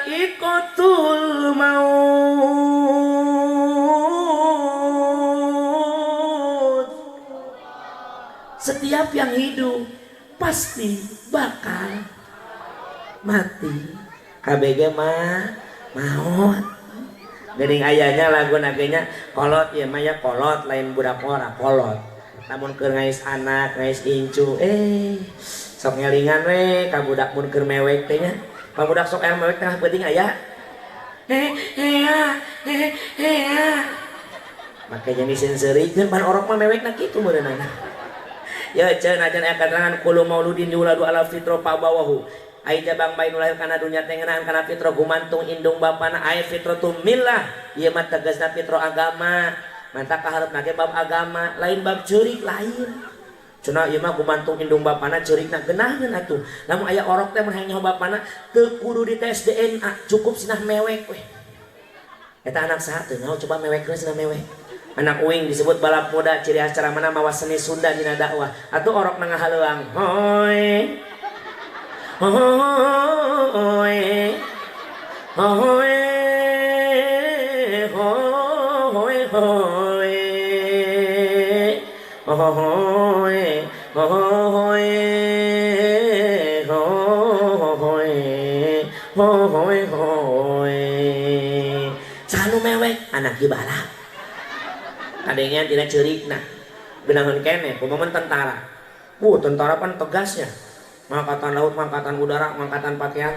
dzaiqatul maut. Setiap yang hidup pasti bakal mati. KBG mah maut. Geuning ayahnya lagu nagenya kolot ya mah ya kolot lain budak ora kolot. Namun keur ngais anak, ngais incu, sok ngelingan we ka budak mun keur mewek teh nya. Pabudak sok aya mewek tengah peuting aya. Make jadi senserikeun pan orok mah mewekna kitu meureunana. Ya ceun ajan aya katerangan kullu mauludin yuladu ala fitro pabawahu. Ai jabang bayi nu lahir kana dunya teh ngeunaan kana fitro gumantung indung bapana ai fitratu millah. Ieu mah tegasna fitro agama. Mantap kaharepna ge bab agama, lain bab ceurik lain. Cenah ieu mah gumantung indung bapana ceurikna geunaheun atuh. Lamun aya orok teh mun hayang nyaho bapana teu kudu dites DNA, cukup cenah mewek weh. Eta anak saha teu nyaho coba mewekkeun cenah mewek. Anak uing disebut balap muda ciri khas cara mana mawa seni Sunda dina dakwah. Atuh orok na ngahaleuang. Hoi. Hoi. Hoi. Hoi. Hoi. Hoi. Hoi. Hoi. Hoi. Hoi. Saha nu mewek anak dibalak. Kadengean tina ceurikna. Geunangeun keneh kumaha tentara. Tentara pan tegasnya. Angkatan laut, angkatan udara, angkatan pakaian.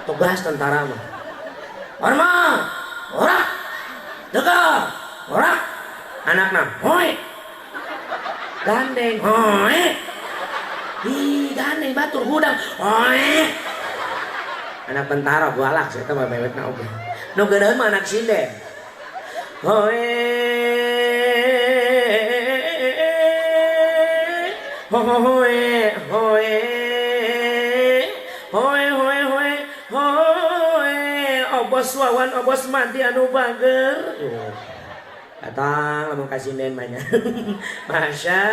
Tegas tentara mah. Hormat, ora, tegak, ora. Anakna, hoi. Gandeng, hoi. Ih, gandeng batur hudang, hoi. Anak tentara galak saya mah mewekna oge. Nu geunaheun mah anak sinden. Hoi. Hoe hoe hoe hoe hoe hoe obos wawan obos mati anu bager. Datang lamun kasinden mah nya. Masya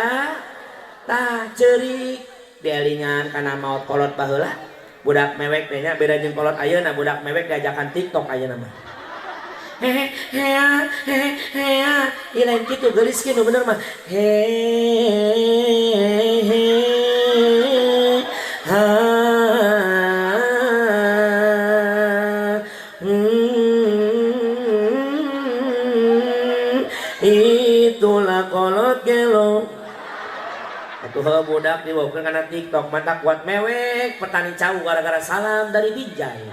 tah ceurik dielingan kana maot kolot baheula. Budak mewek teh nya beda jeung kolot ayeuna, budak mewek diajakan TikTok ayeuna mah. Hehe hea hehe hea ieu lain kitu geulis kieu nu bener mah. He he ha itulah kolot gelo. Atuh budak dibawakeun kana TikTok mata kuat mewek petani cau gara-gara salam dari Binjai.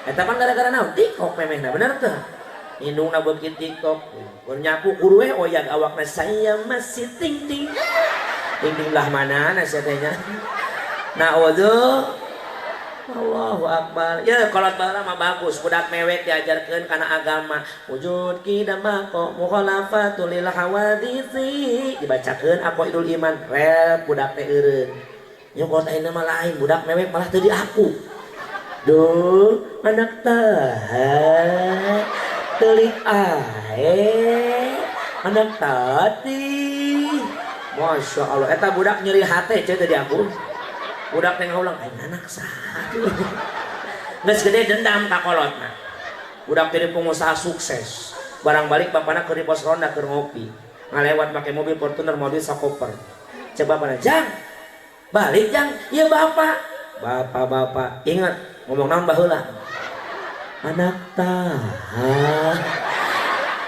Eta pan gara-gara naon TikTok memehna bener teu? Indungna beuki TikTok keur nyapu kudu we oyag awakna saya masih ting ting. Ting ting lah mana sia teh nya. Naudzu Allahu akbar. Ya kolot baheula mah bagus budak mewek diajarkeun kana agama. Wujud kidamako mukhalafatul lil hawadisi dibacakeun aqaidul iman rep budak teh eureun. Nya kolot ayeuna mah lain budak mewek malah teu diaku. Duh, anak taha, telik ae, anak tati. Masya Allah, eta budak nyeri hate ceu tadi aku. Budak teh ngaulang, aing anak saha. Geus gede dendam ka kolotna. Budak jadi pengusaha sukses. Barang balik bapana keur di pos ronda keur ngopi. Ngalewat make mobil Fortuner, mobil sakoper. Cek bapana, "Jang, balik jang." "Ieu bapak." Bapak-bapak, ingat ngomong naon baheula? Anak taha.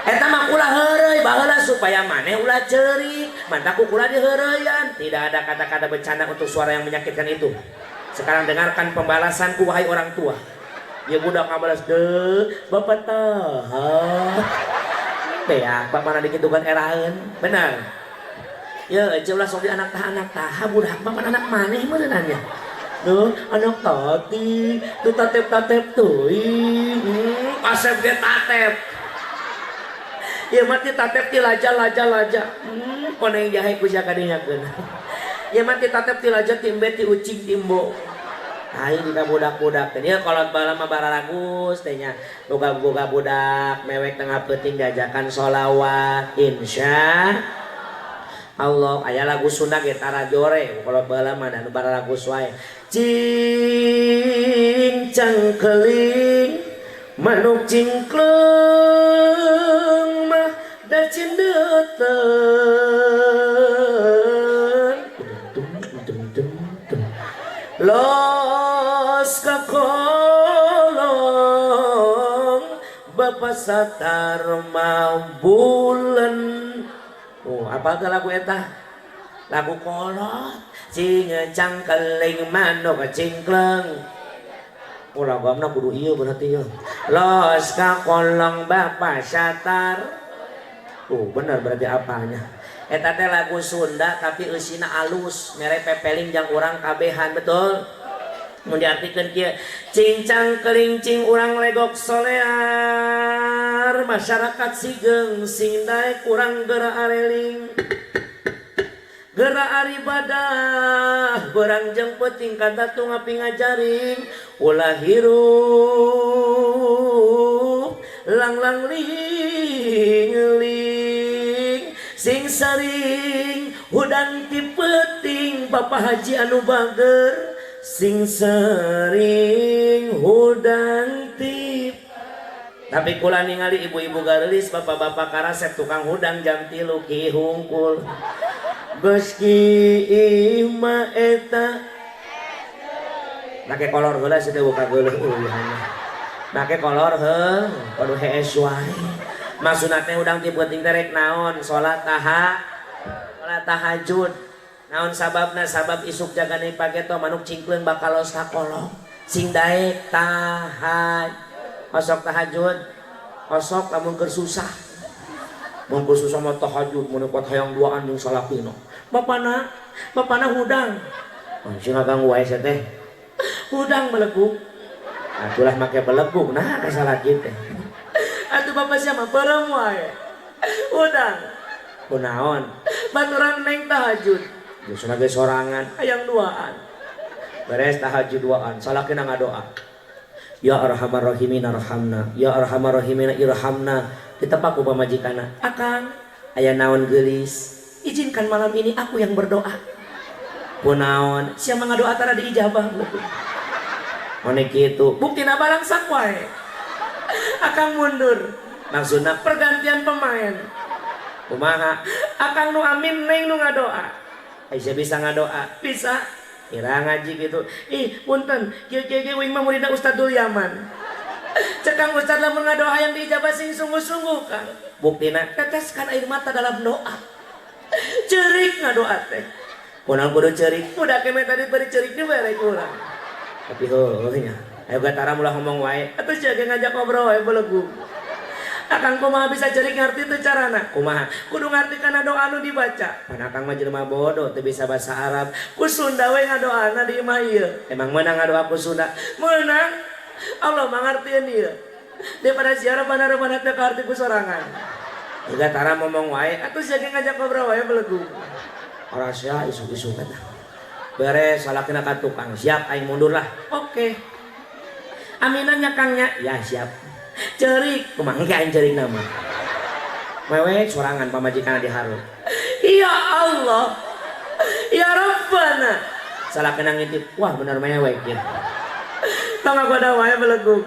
Eta mah kula heureuy baheula supaya maneh ulah ceurik, mantak ku kula diheureuyan. Tidak ada kata-kata bercanda untuk suara yang menyakitkan itu. Sekarang dengarkan pembalasanku wahai orang tua. Ya budak ngabalas deh, bapak taha. Beak, bapak mana dikitukan eraeun. Benar. Ya, ece ulah sok di anak taha budak mah anak maneh meureunna nya. Duh, anak tati, tuh tatep-tatep teuing. Asep ge tatep. Ieu mah ti tatep ti laja-laja-laja. Koneng jahe ku sia kadinyakeun. Ieu mah ti tatep ti laja ti embe ti ucing ti embo. Aing dina budak-budak teh. Ieu kolot baheula mah bararagus teh nya. Boga-boga budak mewek tengah peuting diajakan sholawat insya Allah. Aya lagu Sunda ge tarajore kolot baheula mah da nu bararagus wae. Cing cangkeling manuk cingkleng mah da cindeuteun. Los ka kolong Bapak Satar bulan. Oh, apa teh lagu eta? Lagu kolot cing cangkeling manuk cingkleng. Oh, lagamna kudu ieu berarti ya. Los ka kolong Bapak Satar. Oh, bener berarti apanya. Eta teh lagu Sunda tapi eusina alus, mere pepeling jang urang kabehan, betul? Mun diartikeun kieu, cing cangkeling cing urang legok solear, masyarakat sigeng sing daek urang geura areling. Geura aribadah, berang jeung peuting kata tungapi ngajaring, ulah hirup lang-lang ling ling sing sering hudang ti peuting Bapak Haji anu bager sing sering hudang ti. Tapi kula ningali ibu-ibu gareulis bapak-bapak karasep tukang hudang jam 3 ki hungkul. Geus ki mah eta make kolor heula sia teh buka geuleuh eueuh. Make kolor heuh, waduh hees wae. Maksudna teh hudang ti peuting teh rek naon? Salat salat tahajud. Naon sababna? Sabab isuk jagane pageto manuk cingkleung bakal los ka kolong. Sing daek tahajud. Osok tahajud. Osok lamun keur susah. Mun keur susah mah tahajud mun kuat hayang duaan jeung salakina. Bapana, bapana hudang. Sing ngaganggu wae sia teh. Hudang belegug. Atulah make belegug nah ka salaki teh. Atuh bapa sia mah beureum wae. Hudang. Kunaon? Baturan neng tahajud. Geus ge sorangan hayang duaan. Beres tahajud duaan, salakina ngadoa. Ya arhamar rahimin arhamna, ya arhamar rahimin irhamna. Ditepak ku pamajikanna. Akang, aya naon geulis? Izinkan malam ini aku yang berdoa. Kunaon? Sia mah ngadoa tara diijabah. One kitu, buktina balangsak wae. Akang mundur. Maksudna pergantian pemain. Kumaha? Akang nu amin neng nu ngadoa. Aisyah bisa ngadoa? Bisa. Kira ngaji gitu. Ih, punten, kieu-kieu uing mah muridna Ustadz Dul Yaman. Cekang Ustadz lamun ngadoa yang diijabah sing sungguh-sungguh Kang. Buktina teteskan air mata dalam doa. Cerik ngadoa teh. Kunaon kudu cerik? Budak keme tadi beri cerik dibere kurang. Tapi heuh nya. Ayo gatara ulah ngomong wae. Atuh sia ge ngajak ngobrol wae belegug. Akang kumaha bisa cerik ngarti teu carana? Kumaha? Kudu ngarti kana doa nu dibaca. Pan akang mah jelema bodoh teu bisa bahasa Arab. Ku Sunda we ngadoana di imah ieu. Emang meunang ngadoa ku Sunda? Meunang. Allah mah ngartieun ieu. Daripada siara mana-mana teu kaarti ku sorangan. Juga tara ngomong wae atuh sia ge ngajak ngobrol wae belegug. Ora sia isuk-isuk eta. Beres salakina ka tukang. Siap aing mundur lah. Oke. Aminan nya Kangnya? Ya siap. Cerik, kumaha engke aing cerik nama. Mewek sorangan pamajikan di hareup. Ya Allah. Ya Rabbana. Salah kena ngintip. Wah bener mewek ya. Tong ngagoda wae belegug.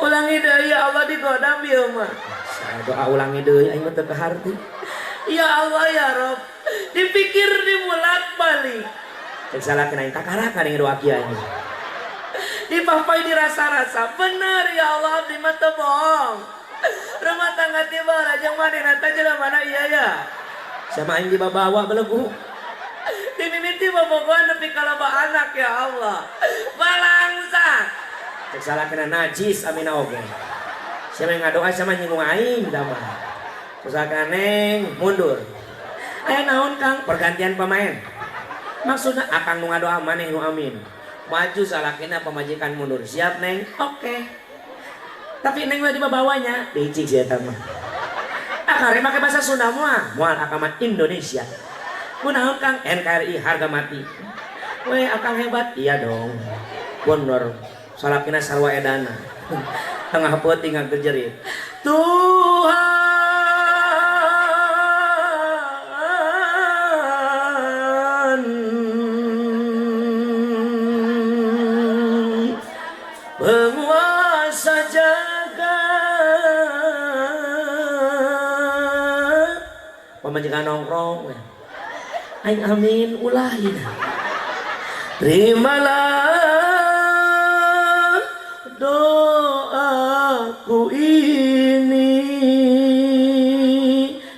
Ulangi deui ya Allah digoda ieu mah. Saya doa ulangi deui aing mah teu kaharti. Ya Allah ya Rabb. Dipikir dibulak-balik. Cek salah kena aing kakara ka doa kieu aing. Dipapai dirasa-rasa bener ya Allah abdi mah teu bohong. Rumah tangga tiba rajang manehna teh jelema mana iya ya. Sama aing dibawa belegu. Dimimiti bobogohan nepi ka loba anak ya Allah. Balangsa. Cek salah kena najis amina oge. Siapa yang ngadoa sama nyinggung aing da mah. Cek salah kena neng mundur. Aya naon Kang pergantian pemain. Maksudna akang nu ngadoa maneh nu amin. Maju salakina pamajikan mundur. Siap neng? Oke. Tapi neng udah dibawanya. Licik sih eta mah. Akang make bahasa Sunda moal. Moal akang mah Indonesia. Kunaon Kang? NKRI harga mati. Weh akang hebat. Iya dong. Bener. Salakina sarwa edana. Tengah peuting ngagejerit. Tuhan penguasa jagat. Pamajikan nongkrong aing amin ulah ieu. Terimalah doaku ini.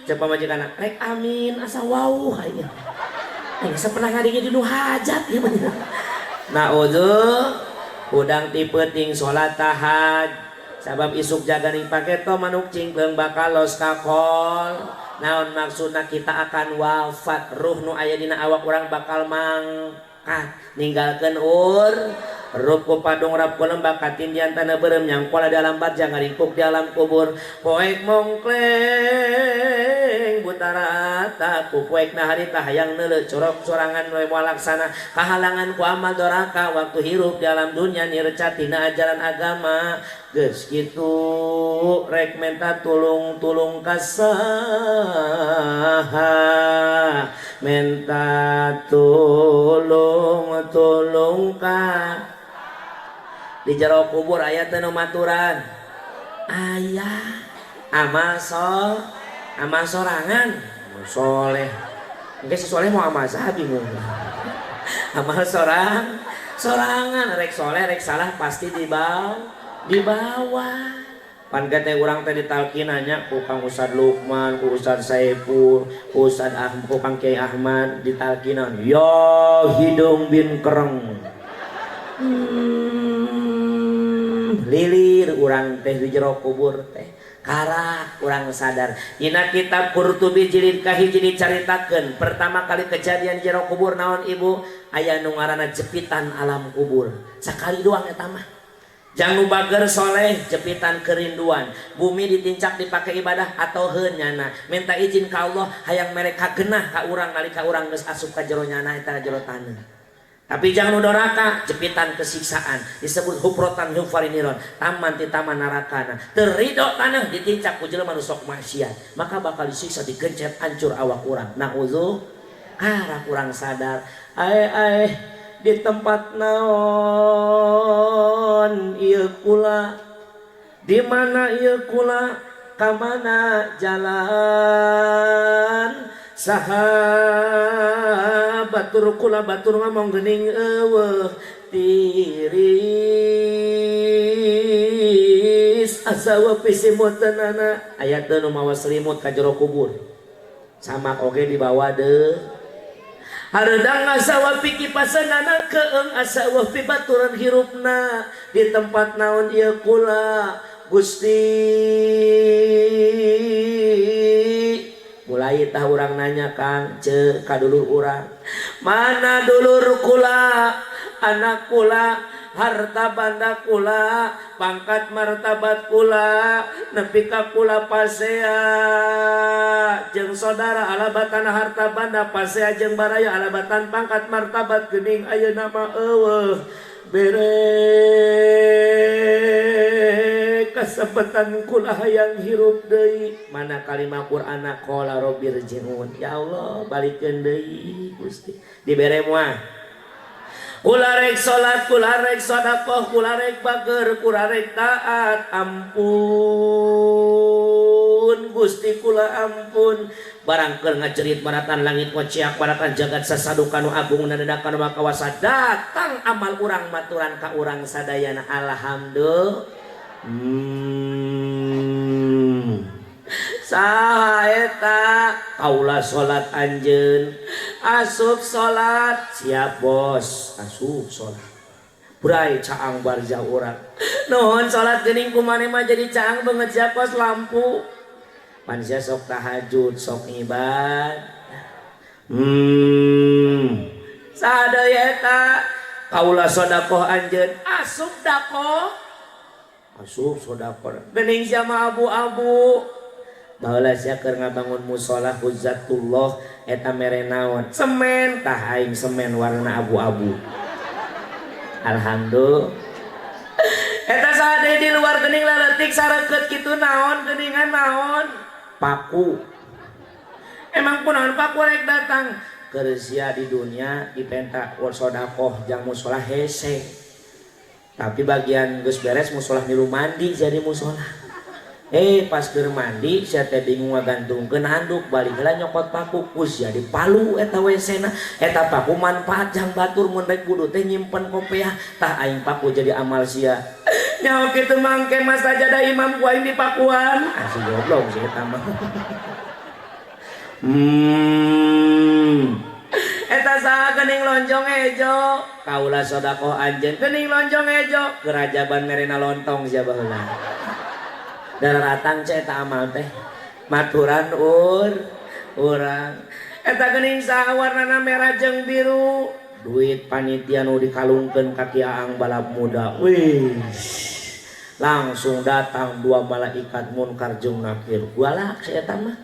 Cek pamajikan rek amin asa wauh aing. Aing asa pernah ngadenge di nu hajat ieu mah. Naudzu hudang ti peuting salat tahaj. Sabab isuk jaganing paketo manuk cingkleung bakal los kakol. Naon maksudna kita akan wafat, ruh nu aya dina awak urang bakal mangkat ninggalkeun ur ruh ku padung rap ku lembak katindian tanah beureum nyangkola di alam barjang ngaringkuk di alam kubur poek mongkleng butarata ku poek na harita hayang neuleuh corok sorangan we moal laksana kahalangan ku amal doraka waktu hirup di alam dunya nirca tina ajaran agama geus kitu rek menta tulung-tulung ka saha menta tulung-tulung ka di jero kubur aya teu nu maturan aya amal so amal sorangan soleh engke si soleh mau amal saha bingung amal sorangan rek soleh rek salah pasti dibawa Dibawa. Pan teh urang teh ditalkinanya ku Kang Ustad Lukman, ku Ustad Saiful, ku Ustad Ahmad, ku Kang Kiai Ahmad ditalkinan. Ya hidung bin kereng. Lilir urang teh di jero kubur teh. Karak urang sadar. Dina kitab Qurtubi jilid kahiji dicaritakeun pertama kali kejadian jero kubur naon ibu? Aya nu ngaranna jepitan alam kubur. Sakali doang eta mah. Jang nu bager soleh jepitan kerinduan. Bumi ditincak dipakai ibadah atau heun nyana. Minta izin ka Allah hayang mere kagenah ka urang nalika urang geus asup ka jero nyana eta jero taneuh. Tapi jangan nu doraka jepitan kesiksaan disebut hufrotan hufariniron, taman ti taman narakana. Teu ridho taneuh ditincak ku jelema nu sok maksiat, maka bakal disiksa digencet hancur awak urang. Nauzu karak urang sadar. Ae ae di tempat naon ieu kula, di mana ieu kula, ka mana jalan, saha batur kula batur ngomong geuning eueuh tiris asa wapisimutanana aya teu nu mawa selimut ka jero kubur sama oge dibawa deui. Hareudang asa wapi kipasanana keeng asa wapi baturan hirupna di tempat naon ieu kula Gusti. Mulai tah urang nanya Kang ce ka dulur urang, mana dulur kula, anak kula, harta banda kula, pangkat martabat kula, nepi ka kula pasea jeung saudara alabatan harta banda pasea jeung baraya alabatan pangkat martabat geuning ayeuna mah eueuh bere kasempatan kula hayang hirup deui. Mana kalimat Qur'ana qala rabbirji'un. Ya Allah balikeun deui Gusti dibere moal. Kula rek salat, kula rek sedekah, kula rek bager, kula rek taat. Ampun Gusti kula ampun. Barang keur ngajerit baratan langit ngociak baratan jagat sasaduka nu agung nadadakan makawasa datang amal urang maturan ka urang sadayana. Alhamdulillah. Saha eta kaula salat anjeun asup salat siap bos asup salat bray caang barjah urang nuhun salat geuning kumaneh mah jadi caang beungeut sia kos lampu pan sia sok tahajud sok ibad. Saha deui eta kaula sedekah anjeun asup dakoh asup sedekah geuning sia mah abu-abu. Baheula sia keur ngabangun mushola Huzzatullah eta mere naon semen tah aing semen warna abu-abu. Alhamdulillah. Eta saha deui di luar geuning laletik sareukeut kitu naon geuningan naon paku. Emang kunaon paku rek datang keur sia di dunia dipenta sedekah jang mushola hese. Tapi bagian geus beres mushola milu mandi jadi mushola. Pas keur mandi sia teh bingung ngagantungkeun handuk balik heula nyokot paku kus jadi palu eta WC-na eta paku manfaat jang batur mun rek wudu teh nyimpen kopiah tah aing paku jadi amal sia. Nyaho kitu mangke mas sajadah imam ku aing di pakuan. Asli goblok sih eta mah. Eta saha geuning lonjong hejo kaula sedekah anjeun geuning lonjong hejo kerajaban merena lontong sia baheula. Daratang cek eta amal teh maturan urang eta geuning saha warnana merah jeung biru duit panitia nu dikalungkeun ka Ki Aang balap muda. Wih langsung datang dua malaikat munkar jeung nakir galak si eta mah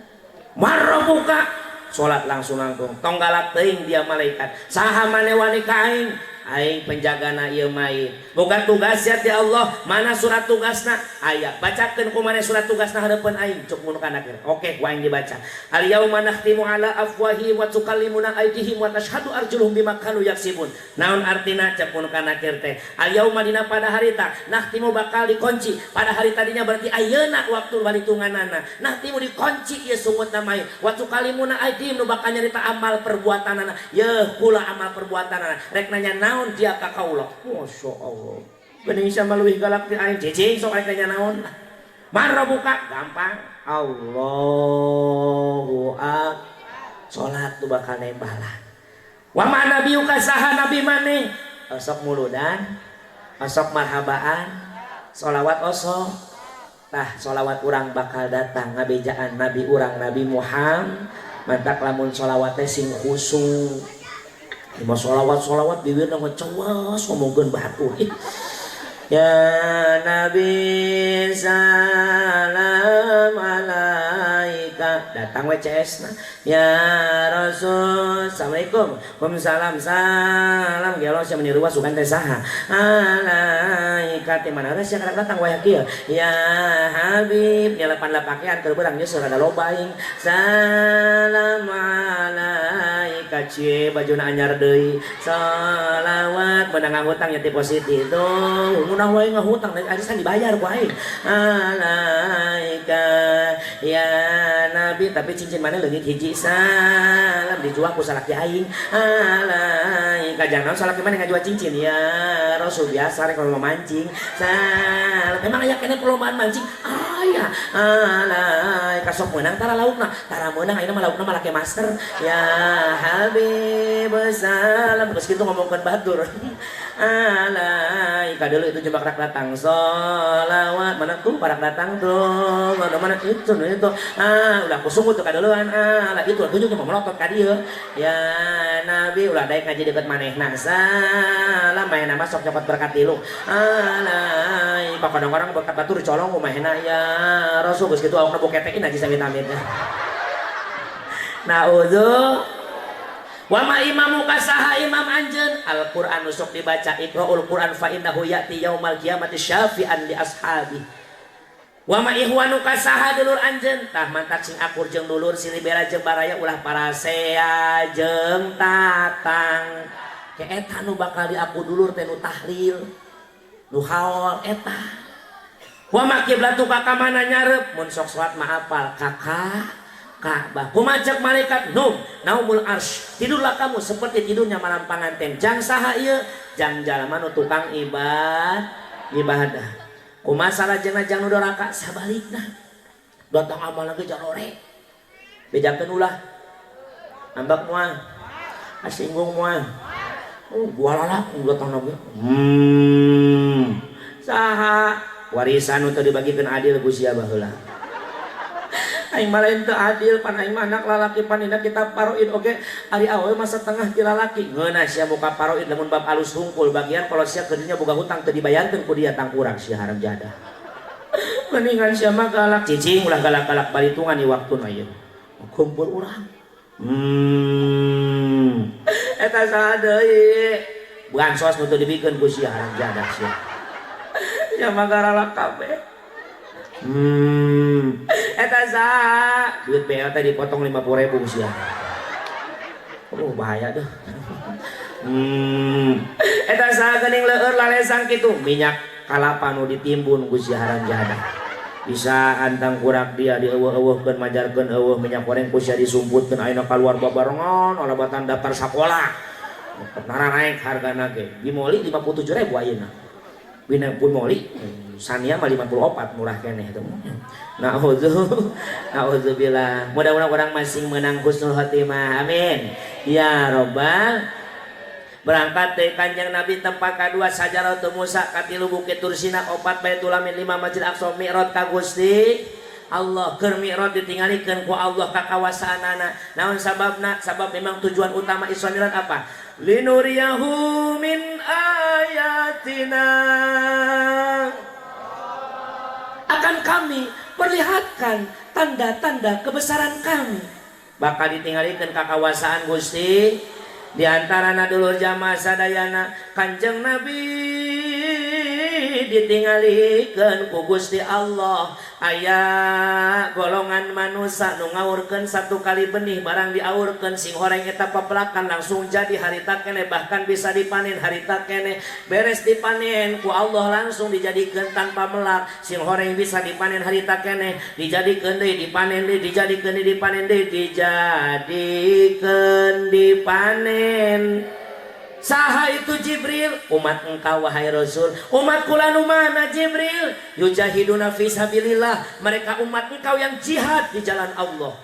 marrobuka salat langsung nangtung tong galak teuing dia malaikat saha mane wani ka aing aing penjagana ieu mayit boga tugas ya ti Allah mana surat tugasna aya bacakeun ku maneh surat tugasna hareupeun aing cuk mun kana kira oke ku aing dibaca al yauma nakhtimu ala afwahihim wa tukallimuna aydihim wa tashhadu arjuluhum bima kanu yaksibun naon artina cek mun kana kir teh al yauma dina pada harita nakhtimu bakal dikunci pada hari tadinya berarti ayeuna waktu balitunganana nakhtimu dikunci ieu sungutna mayit wa tukallimuna aydihim nu bakal nyarita amal perbuatanana yeuh kula amal perbuatanana rek nanya naon dia ka kaula. Masya Allah. Bening sia mah leuwih galak ti aing cicing sok aing tanya naon. Marrobuka gampang. Allahu akbar. Salat tuh bakal nembalan. Wa ma nabiyuka saha nabi maneh? Osok muludan, osok marhabaan, sholawat osok. Tah sholawat urang bakal datang ngabejaan nabi urang Nabi Muhammad. Mantak lamun sholawat teh sing khusyuk. Lima sholawat bibirna ngecowas ngomongkeun batur. Ya Nabi salam alaika. Datang we CS na. Ya Rasul assalamualaikum. Waalaikumsalam salam. Gelo sia meni ruas sugan teh saha. Alaika teh mana sia karek datang wae kieu. Ya Habib nyelepan pakean keur beurang nyeuseul rada loba aing. Salam alaika cie bajuna anyar deui. Salawat beunang ngahutang nya ti positif tuh. Munah wae ngahutang ari kan dibayar ku aing. Alaika ya Nabi tapi cincin mana leungit hiji salam dijual ku salaki aing. Alaika jangan salaki mana ngajual cincin ya Rasul biasa rek kalau mancing. Salam emang aya keneh perlombaan mancing? Aya. Alaika sok meunang tara laukna. Tara meunang ayeuna mah laukna malah ke masker. Ya Habib salam geus kitu ngomongkeun batur. Alaika dulu itu jebak rak datang sholawat mana tuh parak datang tuh mana mana itu itu ah ulah kusungguh tuh kaduluan ah lah itu tunjuk cuma melotot ka dieu ya Nabi ulah daek ngaji deket manehna salam manehna mah sok copot berkat tilu alai kadang-kadang berkat batur dicolong ku manehna ya Rasul geus kitu awakna boketekin aja samit-amitnya naudzu wa ma imamuka saha imam anjeun Al-Qur'an sok dibaca iqra'ul Qur'an fa innahu ya'ti yaumal qiyamati syafi'an li ashabi wa ma ihwanuka saha dulur anjeun tah mantak sing akur jeung dulur silih bela jeung baraya ulah parasea jeung tatang ke eta nu bakal diaku dulur teh nu tahlil nu haul eta wa ma kiblatuka ka mana nyareup mun sok salat mah apal kakak Ka'bah. Kumaha cek malaikat num naumul arsy. Tidurlah kamu seperti tidurnya malam panganten. Jang saha ieu? Jang jalma nu tukang ibadah. Kumaha salajengna jang nu doraka sabalikna. Datang amal lagi jalore. Bejakeun ulah. Ambak moal. Asinggung moal. Oh, gua lalak datang lagi. Saha warisan nu teu dibagikeun adil ku sia baheula. Aing mah lain teu adil pan aing mah anak lalaki pan dina kitab paroid oge ari awewe mah setengah ti lalaki ngeunah sia muka paroid lamun bab alus hungkul bagian kalau sia keudinya boga hutang teu dibayarkeun ku dia tangkurang sia haram jadah mendingan sia mah galak cicing ulah galak-galak balitungan di waktuna ieu kumpul urang eta saha deui bansos nu teu dibikeun ku sia haram jadah sia sia mah garalak kabeh eta saha duit BLT dipotong 50.000 sia. Oh bahaya tuh. Eta saha geuning leueur lalesang kitu minyak kalapa nu ditimbun ku sia haram jadah. Bisa antang kurak dia dieuweuh-euweuhkeun majarkeun eueuh minyak goreng ku sia disumputkeun ayeuna kaluar babarengan alabatan daftar sakola. Nara naik hargana ge. Bimoli 57.000 ayeuna. Bina pun moli Sania mah 54 murah keneh tuh. Nauzubillah. Mudah-mudahan orang masing menang husnul khotimah. Amin. Ya robbal. Berangkat dari Kanjeng Nabi tempat kedua Sajaratu Musa katilu Bukit Tursina opat Baitul Amin 5 Masjid Aqsa Mi'raj ka Gusti Allah keur mi'raj ditinggalikeun ku Allah ka kawasaanana. Naon sababna? Sabab memang tujuan utama Isra Mi'raj apa? Linuriyahu min ayatina. Akan kami perlihatkan tanda-tanda kebesaran kami. Bakal ditinggalikeun ka kawasaan Gusti. Di antarana dulur jamaah sadayana Kanjeng Nabi ditinggalikeun ku Gusti Allah. Aya golongan manusia nu ngaurkeun satu kali benih barang diaurkeun sing horeng eta papelakan langsung jadi harita keneh bahkan bisa dipanen harita keneh beres dipanen ku Allah langsung dijadikeun tanpa melak sing horeng bisa dipanen harita keneh dijadikeun deui dipanen deui dijadikeun deui dipanen deui dijadikeun dipanen Saha itu Jibril? Umat engkau wahai Rasul. Umat kula nu mana Jibril? Yujahiduna fi sabilillah. Mereka umat engkau yang jihad di jalan Allah.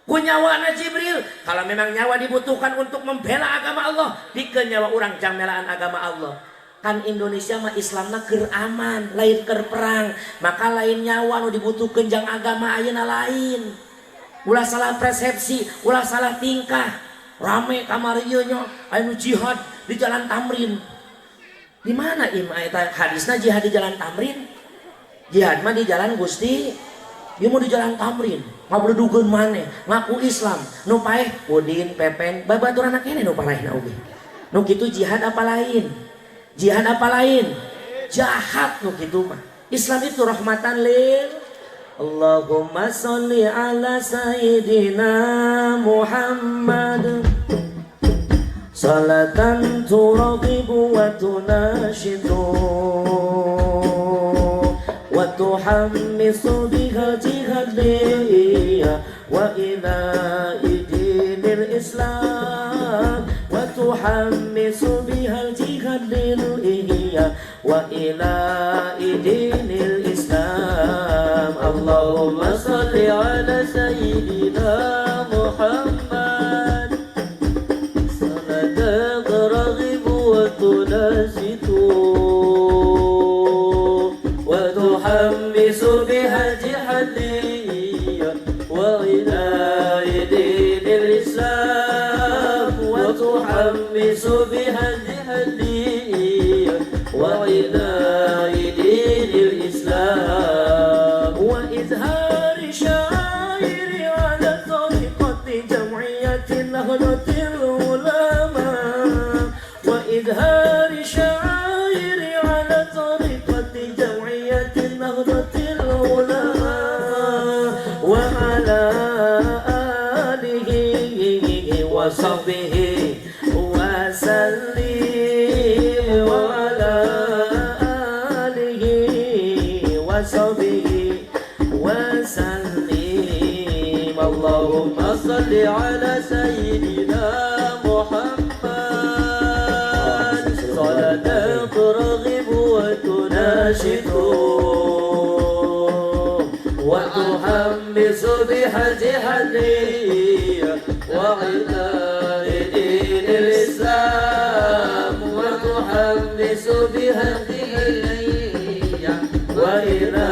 Ku nyawana Jibril, kalau memang nyawa dibutuhkan untuk membela agama Allah, dikeun nyawa urang jang melaan agama Allah. Kan Indonesia mah Islamna keur aman, lain keur perang. Maka lain nyawa nu dibutuhkeun jang agama ayeuna lain. Ulah salah persepsi, ulah salah tingkah. Rame kamari ieu nya, aya nu jihad di Jalan Tamrin. Di mana im eta hadisna jihad di Jalan Tamrin? Jihad mah di Jalan Gusti. Ieu mah di Jalan Tamrin. Ngabledugeun maneh, ngaku Islam. Nu paeh Udin, Pepen, babaturan keneh nu paraehna oge. Nu kitu jihad apa lain? Jihad apa lain? Jahat nu kitu mah. Islam itu rahmatan lil. Allahumma sholli ala sayyidina Muhammad. Salatan turaghibu wa tunashitu wa tuhammisu biha jihadiyya wa ila idinil Islam wa tuhammisu biha jihadiyya wa ila idinil Islam. Allahumma salli ala sayyidina Muhammad. Salatan turaghibu wa tunashitu wa tuhammisu biha jihadiyya wa ila idinil Islam wa tuhammisu biha jihadiyya wa ila idinil Islam. Wa izhari syairi ala tariqati jam'iyatin nahdlatil ulama. Wa izhari syairi ala tariqati jam'iyatin nahdlatil ulama. Wa ala alihi wa sahbihi wa sallim. Wa ala alihi wa sahbihi wa sallim. Allahumma salli ala sayyidina Muhammad. Salatan turghibu wa tunashitu wa tuhammisu biha jihadiyya wa ila dinil Islam wa tuhammisu biha jihadiyya wa ila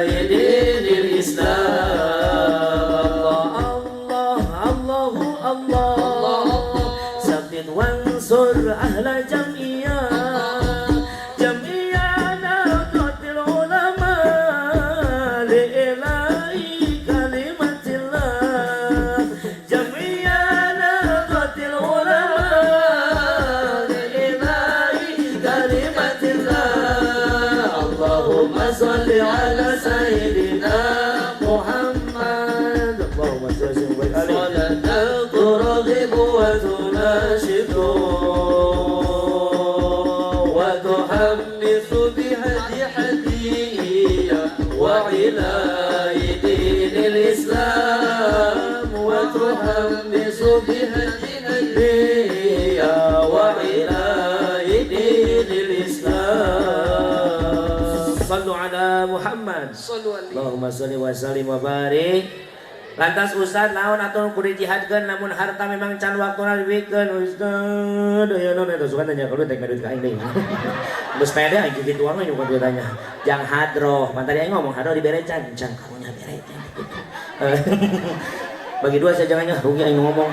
dinil Islam. Allah Allahu Allah. Sabit wansur ahla jam'iyah jam'iyah nahdlatil ulama li'ilahi kalimatillah. Jam'iyah nahdlatil ulama li'ilahi kalimatillah. Allahumma salli ala sayyidina Muhammad. Allahumma salli wa barik alaihi. Salatan turghibu wa tunashitu wa tuhammisu biha jihadiyya wa ila dinil Islam wa tuhammisu biha jihadiyya wa ila dinil Islam. Sallu ala Muhammad. Sallu alaihi. Allahumma sholli wa sallim wa barik. Lantas Ustaz naon atuh kudu dijihadkeun namun harta memang can waktuna dibikeun Ustaz. Aya naon eta suka nanya kalau teh duit ka aing deui. Geus pede aing kitu mah nyukur duit tanya. Jang hadroh, pan tadi aing ngomong hadroh dibere can, can karunya bere can gitu. Bagi dua saya jangannya rugi aing ngomong.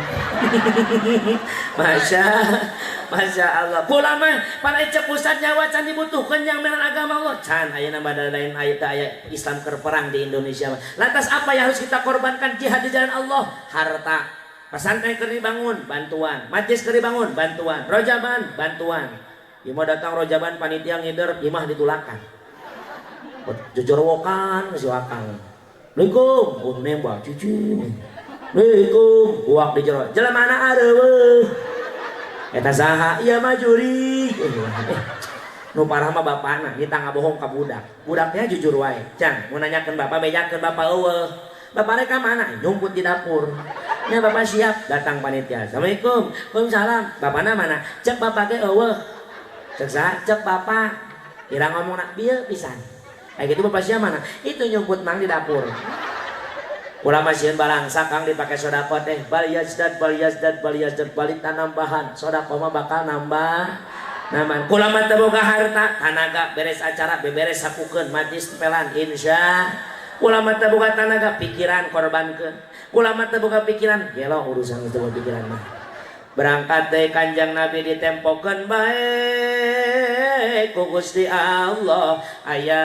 Masya Allah. Kula mah pan cek Ustaz nyawa can dibutuhkeun yang meran agama Allah. Can ayeuna mah lain ayat aya Islam keur perang di Indonesia mah. Lantas apa yang harus kita korbankan jihad di jalan Allah? Harta. Pesantren keur dibangun, bantuan. Majlis keur dibangun, bantuan. Rojaban, bantuan. Ieu mah datang rojaban panitia ngider, imah ditulakan. Jojorwokan si wakang. Assalamualaikum, oh nembak cucu. Assalamualaikum, buak di jero. Jelema mana areueuh? Eta saha? Ieu mah jurig. Nu parah mah bapana, kita ngabohong ka budak. Budaknya jujur wae. Cang, mau nanyakeun bapak, bejakeun bapak eueuh. Bapaknya ka mana? Nyumput di dapur. Nya bapak siap, datang panitia. Assalamualaikum. Waalaikumsalam. Bapakna mana? Cek bapak ge eueuh. Cek saha? Cek bapak. Ira ngomongna bieu pisan. Kayak gitu bapak siapa mana? Itu nyumput mang di dapur. Kula mah sieun balangsa Kang dipake sedekah teh. Bal yazdad bal yazdad bal yazdad balik tanambahan. Sedekah mah bakal nambah. Nambahan. Kula mah teu boga harta, tanaga beres acara beberes sapukeun majlis tempelan insya. Kula mah teu boga tanaga pikiran korbankeun. Kula mah teu boga pikiran, gelo urusan teu boga pikiran mah. Berangkat deui Kanjeng Nabi ditempokeun bae ku Gusti Allah. Aya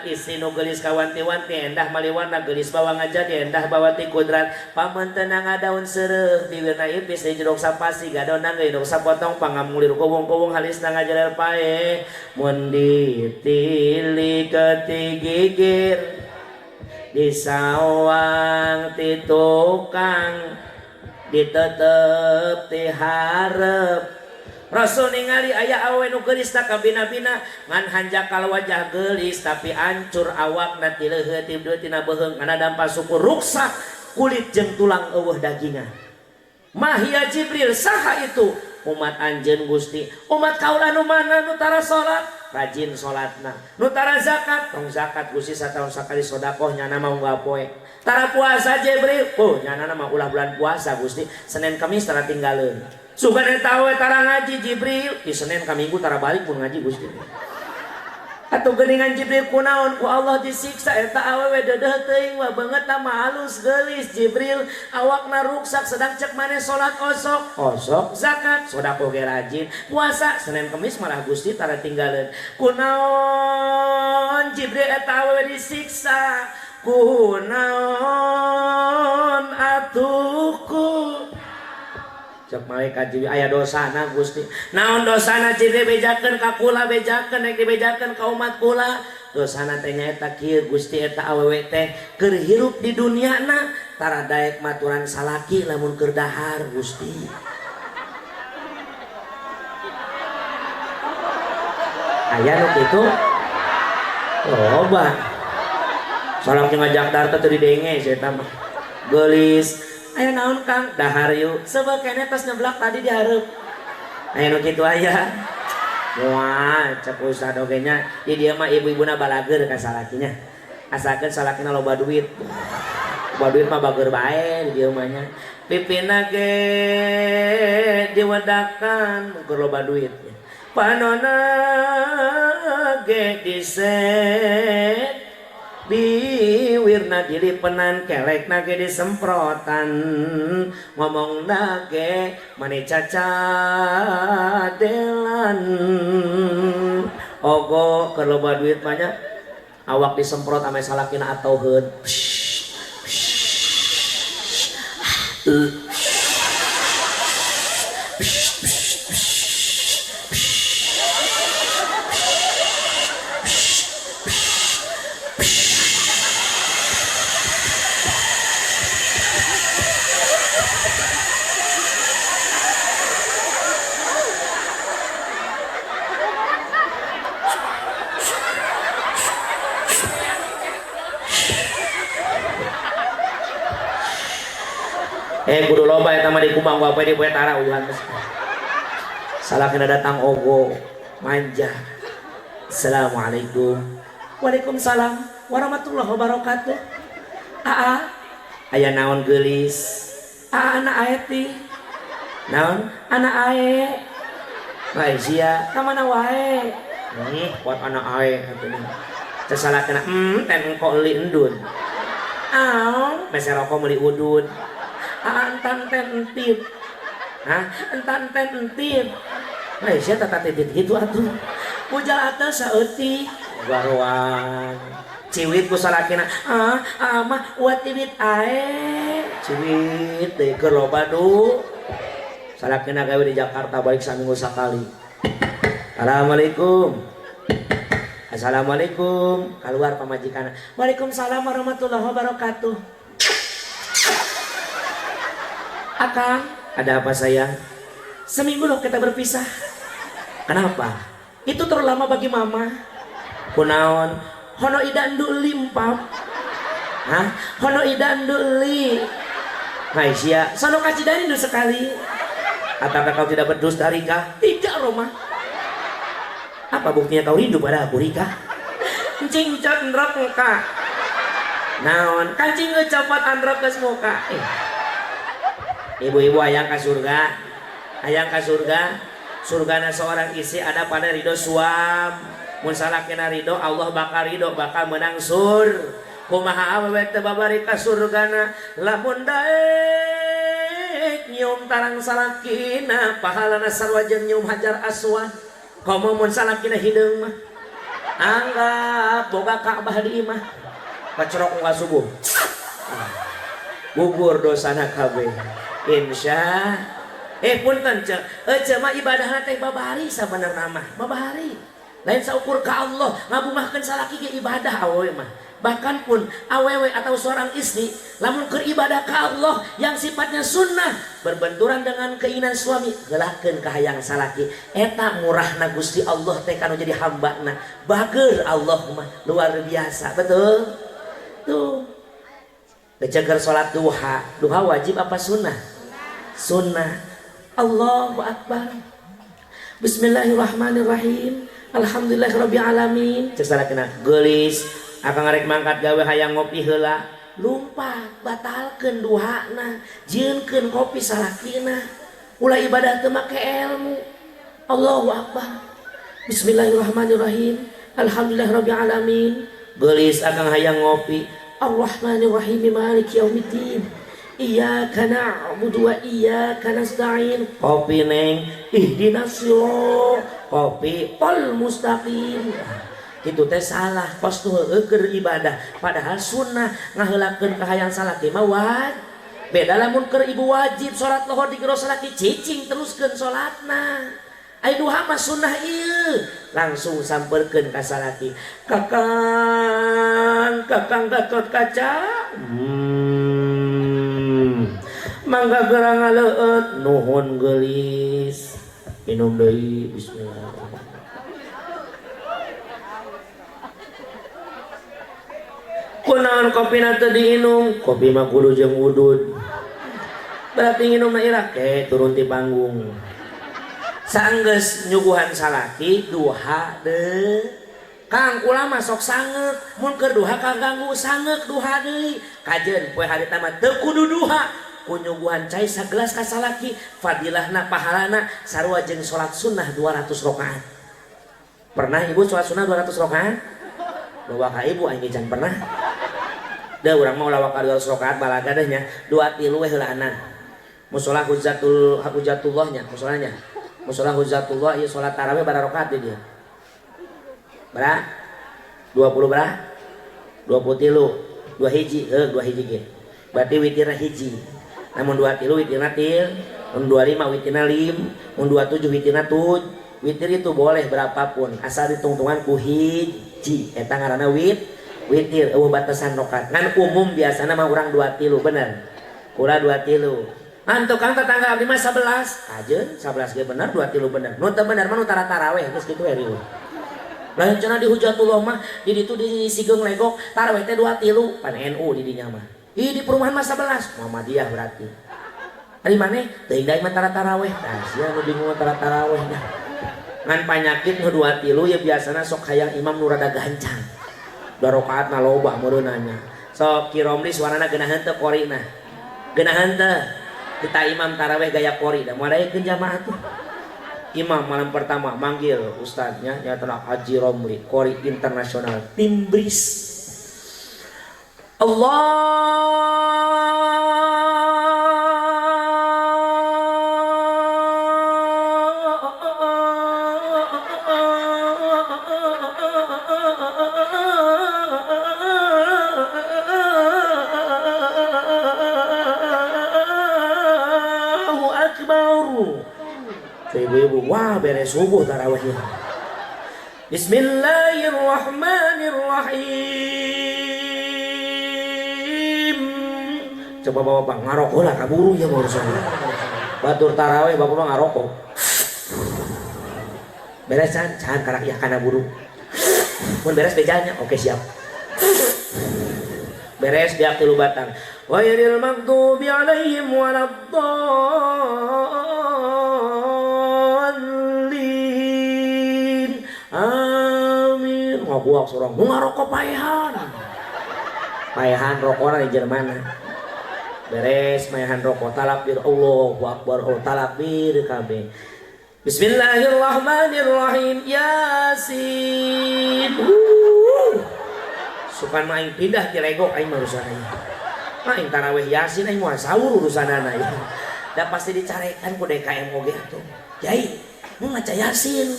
istri nu geulis kawanti-wanti endah maliwana geulis bawa ngajadi endah bawa ti kudrat. Pameunteunna ngadaun seureuh bibirna ipis di jeruk sapasi gadona geus sapotong pangamulir kowong-kowong halisna ngajaler pae. Mun ditilik ti gigir di sawang ti tukang ditetep ti hareup. Rasul ningali aya awewe nu geulis tak kabina-bina ngan hanjakal wajah geulis tapi ancur awakna ti leuheut ti beuteung tina beuheung kana dampa suku ruksak kulit jeung tulang eueuh dagingan. Mahia Jibril saha itu? Umat anjeun Gusti. Umat kaula nu mana nu tara salat? Rajin salatna. Nu tara zakat? Tong zakat Gusti sataun sakali sedekah nyana mah unggal poe. Tara puasa Jibril, oh nyana mah ulah bulan puasa Gusti, Senin Kamis tara tinggaleun. Sugan eta we tara ngaji Jibril, di Senin ka Minggu tara balik mun ngaji Gusti. Atuh geuningan Jibril kunaon ku Allah disiksa eta awewe deudeuh teuing wa beungeutna mah halus geulis Jibril awakna ruksak sedang cek maneh salat osok osok zakat sedekah ge rajin puasa Senin Kamis malah Gusti tara tinggaleun. Kunaon Jibril eta awewe disiksa? Kunaon atuhku cek malaikat Jibril aya dosana Gusti. Naon dosana Jibril bejakeun ka kula bejakeun rek dibejakeun ka umat kula. Dosana teh nyaeta kieu Gusti eta awewe teh keur hirup di duniana tara daek maturan salaki lamun keur dahar Gusti. Aya nu kitu? Loba. Salaki ngajak dahar teh teu didenge si eta mah. Geulis. Aya naon Kang? Dahar yuk. Sebab kene tos nyeblak tadi dihareup. Aya nu kitu aya. Wah, cek ustad oge nya. Di dieu mah ibu-ibuna balageur ka salakinya. Asalkeun salakina loba duit. Loba duit mah bageur bae di dieu mah nya. Pipina ge diwedakan keur loba duit. Panona ge diset biwirna dilipenan kelekna ge disemprotan ngomongna ge mane cacadelan ogo keur loba duit mah nya awak disemprot ame salakina atauheun. Kudu loba eta mah di Kumbang wae di poe tara uyuhan geus. Salakina datang ogo manja. Assalamualaikum. Waalaikumsalam warahmatullahi wabarakatuh. Aa, aya naon geulis? Aa anak ae ti. Naon? Anak ae. Bae sia, ka mana wae? Kuat anak ae atuh. Teh salakina, ten engko li endun. Aon, mese rokok meuli udud. Entan ten entit. Hah? Entan ten entit. Nah, sia tata titit gitu atuh. Ujal atuh saeutik. Baruan. Ciwit ku salakina. Ah, mah uat tiwit ae. Ciwit deui keur loba du. Salakina gawe di Jakarta balik saminggu sakali. Assalamualaikum. Assalamualaikum. Keluar pamajikanna. Waalaikumsalam warahmatullahi wabarakatuh. Akang, ada apa sayang? Seminggu loh kita berpisah. Kenapa? Itu terlalu lama bagi mama. Kunaon? Hono ida nduli empap. Hah? Hono ida nduli. Aisyah, sono kaji rindu sekali. Apakah kau tidak berdusta, Rika? Tidak, Roma. Apa buktinya kau rindu pada aku, Rika? Encing cot ndrok muka. Naon? Kancing ngecopot androk ke muka. Ibu-ibu hayang ka surga. Hayang ka surga. Surgana seorang istri ada pada ridho suam. Mun salakina ridho, Allah bakal ridho, bakal menang sur. Kumaha awewe teu babari ka surgana lamun daek nyium tarang salakina pahalana sarua jeung nyium hajar aswad. Komo mun salakina hideung mah anggap boga Ka'bah di imah pacerok muka subuh gugur dosana kabeh insya punten ceu ece mah ibadahna teh babari sabenerna mah babari lain saukur ka Allah ngabungahkeun salaki ge ibadah awewe mah. Bahkan pun awewe atau seorang istri lamun keur ibadah ka Allah yang sifatnya sunnah berbenturan dengan keinginan suami gelakeun ka hayang salaki eta murahna Gusti Allah teh kanu jadi hambana bager Allah mah luar biasa betul tuh. Beceger salat duha, duha wajib apa sunnah? Sunnah. Allahu akbar. Bismillahirrahmanirrahim. Alhamdulillahirabbil alamin. Cek salakina geulis akang ngarek mangkat gawe hayang ngopi heula lumpat batalkeun duhana jieunkeun kopi salakina ulah ibadah teu make ilmu. Allahu akbar. Bismillahirrahmanirrahim. Alhamdulillahirabbil alamin. Geulis akang hayang ngopi. Arrahmanirrahim maliki yaumiddin. Iyyaka na'budu wa iyyaka nasta'in. Kopi neng ihdinas siratal kopi tol mustaqim. Itu teh salah kos tuh heueur ibadah padahal sunnah ngaheulakeun ka hayang salaki mah wajib. Beda lamun keur ibu wajib salat lohor di gero salaki cicing teruskeun salatna. Ai duha mah sunnah ieu langsung samperkeun ka salaki. Kakang, kakang Gatot Kaca. Mangga gerang ngaleueut nuhun geulis. Minum deui bismillah. Kunaon kopina teu diinum? Kopi mah kudu jeung udud. Berarti nginumna ira ke turun ti panggung. Sanggeus nyuguhan salaki duha deui. Kang kula mah sok sangeuk, mun keur duha kaganggu sangeuk duha deui. Kajeun poe harita mah teu kudu duha. Ku nyuguhan cai sagelas ka salaki, fadilahna pahalana sarua jeung salat sunnah 200 rakaat. Pernah ibu salat sunnah 200 rakaat? Bawa ka ibu aing can pernah. Da urang mah ulah waka 200 rakaat balaga deh nya, 2 3 we heulaanan. Musola hujatul hujatullah nya, musolanya. Musola hujatullah ieu salat tarawih bara rakaat di dia. Bara 20 bara? 23, 2 hiji, heuh 2 hiji ge. Berarti witirna hiji. Namun 2 3 witirna til, mun 25 witirna lim, mun 27 witirna tuj. Witir itu boleh berapapun asal ditungtungan ku hiji. Eta ngaranna witir eueuh batasan rakaat. Ngan umum biasana mah urang 2 3 bener. Kula 2 3. Ngan tukang tetangga abdi mah 11. Ajeun 11 ge bener 2 3 bener. Nu teu bener mah nu tara taraweh geus kitu we riweuh. Lain cenah di hujatullah mah di ditu di Sigeung Legok taraweh teh 2 3 pan NU di dinya mah. Ih di perumahan mah 11 Muhammadiyah berarti. Ari maneh teuing deui mah tara taraweh. Tah sia nu bingung tara taraweh dah. Ngan panyakit nu 2 3 ya biasana sok hayang imam nu rada gancang. 2 rakaat na loba meureunanya. Sok Ki Romli suarana geunaheun teu korina. Geunaheun teu? Kita imam taraweh gaya kori da moal daekeun jamaah tuh. Imam malam pertama manggil ustadznya nyata Haji Romli kori internasional Timbris. Allahu Akbar. Ibu-ibu, wah beres subuh tarawihnya. Bismillahirrahmanirrahim. Coba bapak ngarokok lah kaburu ya barusan. Batur tarawih bapak mah ngarokok. Beres can, can karak ya kana buru. Mun beres bejanya, oke siap. Beres dia tilu batang. Ghairil maghdubi alaihim waladdallin. Amin. Ngabuak sorang nu ngarokok paehan. Paehan rokona di Jerman. Beres maehan rokok talakbir Allahu akbar, oh talakbir kabeh. Bismillahirrahmanirrahim. Yasin. Sukan mah aing pindah ti legok aing mah urusan aing. Aing tarawih Yasin aing moal sahur urusanana ya. Da pasti dicarekan ku DKM oge atuh. Yai, mau maca Yasin.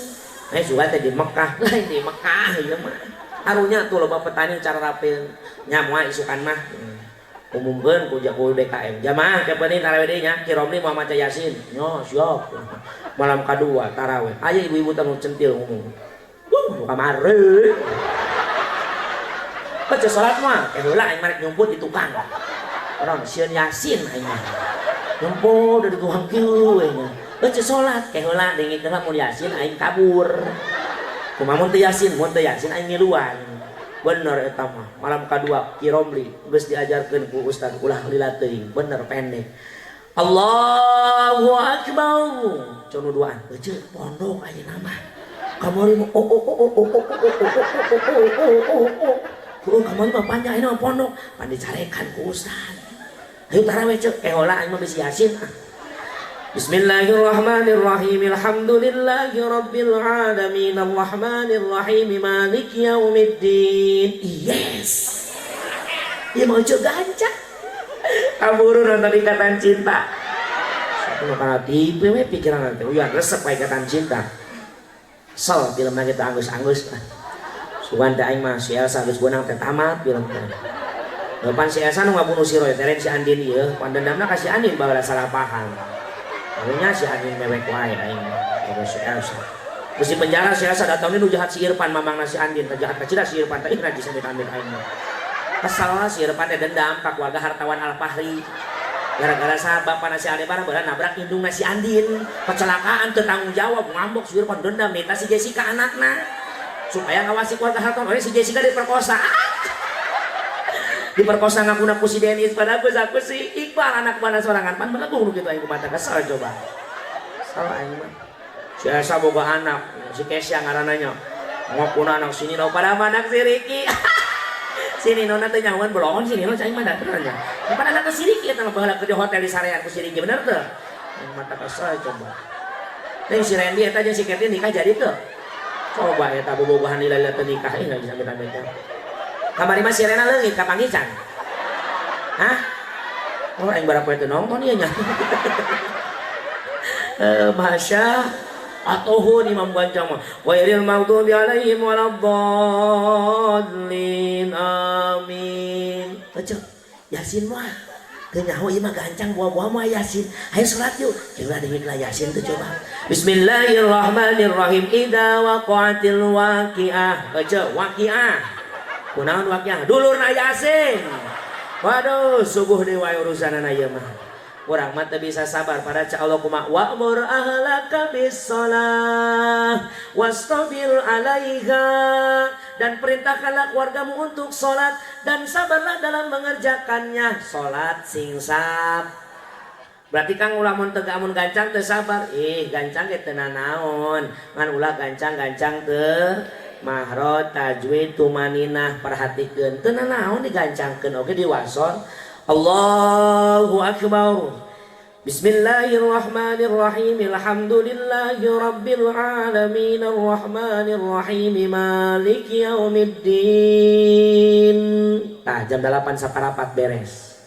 Eh sugan teh di Mekah, lain di Mekah ieu mah. Arunya tuh loba petani cara rapil nya moal isukan mah. Umumkeun ku jago DKM. Jamaah ke penting tarawih deui nya, Ki Romli mau maca Yasin. Nyo, siap. Malam kadua tarawih. Aya ibu-ibu tanu centil ngomong. Wuh, kamari. Baca salat mah, heula aing marek nyumput di tukang. Orang sieun Yasin aing mah. Nyumput dari tukang kieu we nya. Baca salat, heula dengikeun mun Yasin aing kabur. Kumaha mun teu Yasin, mun teu Yasin aing ngiluan. Bener eta mah. Malam kadua Ki Romli geus diajarkeun ku ustaz ulah lila teuing, bener pendek. Allahu akbar. Cono duaan, euceut pondok ayeuna mah. Kamari mah oh oh oh oh oh oh oh oh oh oh oh. Oh, kamari mah panjang ayeuna mah pondok, pan dicarekan ku ustaz. Ayo tarawih ceuk, heula aing mah bisi Yasin ah. Bismillahirrahmanirrahim. Alhamdulillahi rabbil alamin arrahmanirrahim maliki yaumiddin. Yes. Ieu mah euceut gancang. Kaburu nonton Ikatan Cinta. Satu kana TV we pikiran teh uyan resep ka Ikatan Cinta. Sel filmna kita anggeus-anggeus lah. Sugan teh aing mah si Elsa geus beunang teh tamat film teh. Depan si Elsa nu ngabunuh si Roy teh si Andin ieu, pan dendamna ka si Andin baheula salah paham. Akhirnya si Andin mewek wae aing terus si Elsa. Terus di penjara si Elsa datang nu jahat si Irfan mamangna si Andin, teh jahat kacida si Irfan teh ih najis amit-amit aing mah. Kesel si Irfan teh dendam ka keluarga hartawan Al-Fahri. Gara-gara saha bapana si Aldebaran baheula nabrak indungna si Andin, kecelakaan teu tanggung jawab ngambek si Irfan dendam minta si Jessica anakna supaya ngawasi keluarga hartawan. Si Jessica diperkosa. Diperkosa ngaku ku si Denis pada aku si Iqbal anak mana sorangan pan belagung nu kitu aing kumata kesel coba. Salah aing mah. Si Elsa boga anak, si Kesya ngaranna nya. Ngakuna anak sini no pada anak si Ricky. Sini nona teh nyahoan bolongon sini no aing mah da teu nya. Pan anak si Ricky eta mah baheula keur di hotel di sarean ku si Ricky bener teu? Aing mata kesel coba. Teh si Randy eta jeung si Katie nikah jadi teu? Coba eta bobogohan lila-lila teu nikah ih bisa amit-amit. Kamari mah si Rena leungit kapanggih can? Hah? Oh aing barang poe teu nonton ieu nya. Masya atuhun Imam Gancang mah. Ghairil maghdubi alaihim waladdallin. Amin. Baca Yasin mah. Teu nyaho ieu mah gancang buah-buah mah Yasin. Ayo salat yuk. Coba dewek lah Yasin tuh coba. Bismillahirrahmanirrahim. Idza waqa'atil waqi'ah. Baca waqi'ah. Kunaon waqi'ah? Dulurna Yasin. Waduh, subuh deui wae urusanana ieu mah. Urang mah teu bisa sabar pada ca Allah kumaha wa'mur ahlaka bis-shalah wastabir 'alaiha, dan perintahkanlah keluargamu untuk salat dan sabarlah dalam mengerjakannya. Salat sing sab. Berarti kang ulah mun teu amun gancang teu sabar. Ih, gancang ge teu nanaon. Ngan ulah gancang-gancang teu mahrot tajwid tumaninah perhatikeun. Teu nanaon digancangkeun oge diwason. Allahu akbar. Bismillahirrahmanirrahim. Alhamdulillahi rabbil alamin arrahmanirrahim maliki yaumiddin. Nah, jam 8 saparapat beres.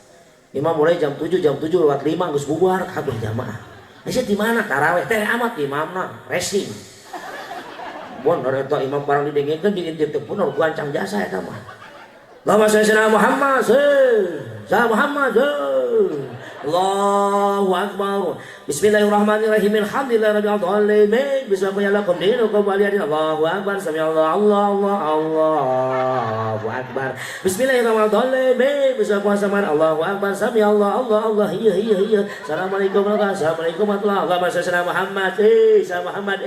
Imam mulai jam 7, jam 7 lewat 5 geus bubar kabeh jamaah. Geus di mana tarawih teh amat imamna racing. Bener eta imam barang didengekeun diintip teh bener gancang jasa eta mah. Allahumma sholli ala Muhammad. Sa Muhammad. Allahu akbar. Bismillahirrahmanirrahim. Alhamdulillahirabbil alamin. Bismillahirrahmanirrahim. Dinukum waliyadin. Allahu akbar. Sami Allah Allah Allah Allahu akbar. Akbar. Bismillahirrahmanirrahim. Bisa puasa man. Allahu Akbar. Sami Allah Allah Allah. Iya iya iya. Assalamualaikum warahmatullahi wabarakatuh. Assalamualaikum warahmatullahi wabarakatuh. Allahumma Muhammad. Sama Muhammad.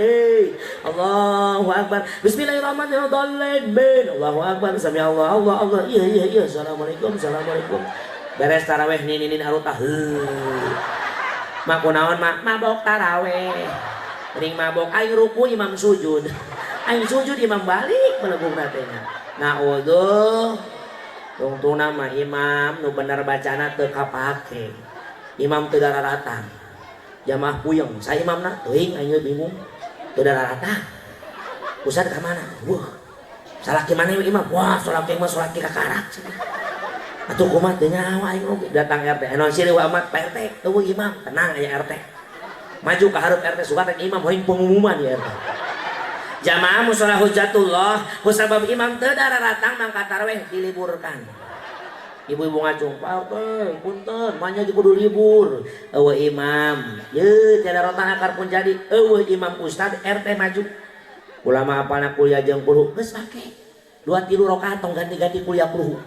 Allahu Akbar. Bismillahirrahmanirrahim. Allahu Akbar. Sami Allah Allah Allah. Iya iya iya. Assalamualaikum. Assalamualaikum. Beres taraweh ninin arutah. Mak kunaon mak mabok taraweh. Ring mabok aing ruku imam sujud. Aing sujud imam balik melegungna teh nya. Naudzubillah. Tungtungna mah imam nu bener bacana teu kapake. Imam teu dararatang. Jamaah puyeng, saya imamna teuing aing bingung. Teu dararatang. Ustad ka mana? Wah. Salaki mana imam? Wah, salaki mah salaki kakarak. Atuh kumaha teu nyawa aing oge. Datang RT, naon silih amat Pak RT, eueuh imam, tenang aya RT. Maju ka hareup RT suka teh imam hoyong pengumuman ya RT. Jamaah mushola hujatullah, kusabab imam teu dararatang mangka taraweh diliburkan. Ibu-ibu ngacung, Pak RT, punten, manya kudu libur. Eueuh imam, ye tiada rotan akar pun jadi. Eueuh imam ustad RT maju. Ulama apalna kuliah jeung kulhu geus make. 2 3 rakaat tong ganti-ganti kuliah kulhu.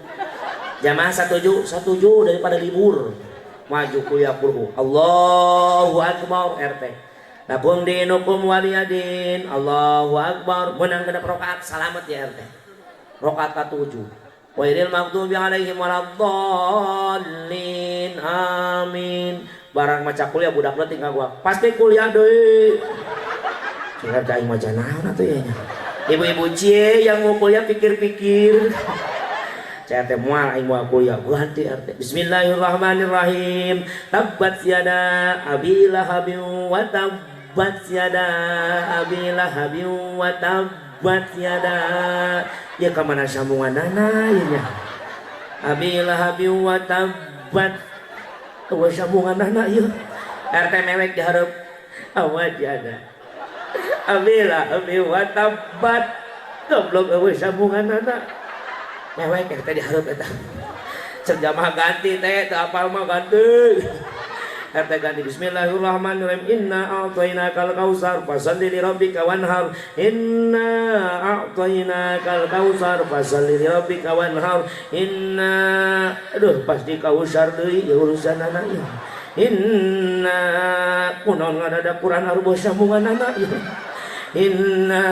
Jamaah satuju, satuju daripada libur. Maju kuliah kulhu. Allahu Akbar RT. Lakum dinukum waliyadin. Allahu Akbar. Menang genep rakaat salamet ya RT. Rakaat ka-7. Ghairil maghdubi alaihim waladdallin. Amin. Barang maca kuliah budak leutik ka gua. Pasti kuliah deui. Cing aing maca naon atuh ya nya. Ibu-ibu cie yang mau kuliah pikir-pikir. Saya teh moal aing moal kuliah ganti RT. Bismillahirrahmanirrahim. Tabbat yada abi lahabin wa tabbat yada abi lahabin wa tabbat yada. Ya ka mana sambunganana ieu nya. Abi lahabin wa tabbat. Eueuh sambunganana ieu. RT mewek di hareup. Awad yada. Abi lahabin wa tabbat. Goblok eueuh sambunganana. Mewek RT di hareup eta. Cek jamaah ganti teh, teu apal mah ganti. RT ganti bismillahirrahmanirrahim. Inna a'tainakal kautsar fasalli li rabbika wanhar. Inna a'tainakal kautsar fasalli li rabbika wanhar. Inna aduh pasti kausar deui ya urusanana ieu. Inna kunaon ngadada Quran aruboh sambunganana ieu. Inna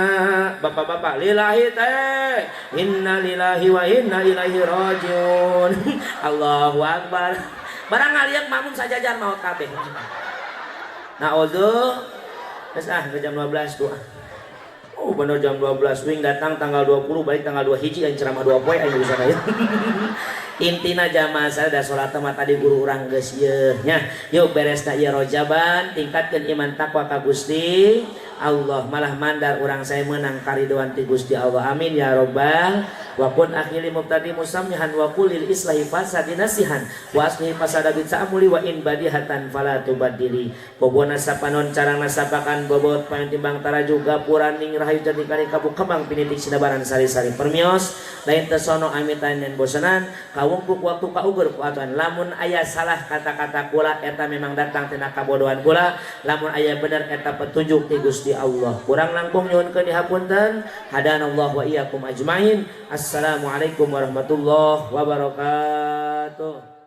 bapak-bapak lillahi teh inna lillahi wa inna ilaihi rajiun. Allahu akbar. Barang ngaliak makmum sajajar maut kabeh. Naudzu. Geus ah ke jam 12 tuh. Oh bener jam 12 wing datang tanggal 20 balik tanggal 2 hiji aing ceramah 2 poe aing urusan aya. Intina jamaah sada salat mah tadi guru urang geus ieu nya. Yuk beresna ieu rojaban tingkatkeun iman takwa ka Gusti Allah malah mandar urang saya menang karidoan ti Gusti Allah. Amin ya robbal wa kun akhili mubtadi musamihan wa kulil islahi fasadi nasihan wa aslihi fasada bi ta'amuli wa in badihatan fala tubaddili. Bobona sapanon carang nasapakan bobot payan timbang taraju gapuran ning rahayu jati kali kabuk kembang pinitik sinabaran sari-sari permios lain tesono amitan dan bosanan kawungkuk waktu kaugur ku atuan lamun aya salah kata-kata kula eta memang datang tina kabodohan kula lamun aya bener eta petunjuk ti Gusti Allah. Kurang langkung nyuhunkeun dihapunten. Hadanallahu wa iyyakum ajmain. Assalamualaikum warahmatullahi wabarakatuh.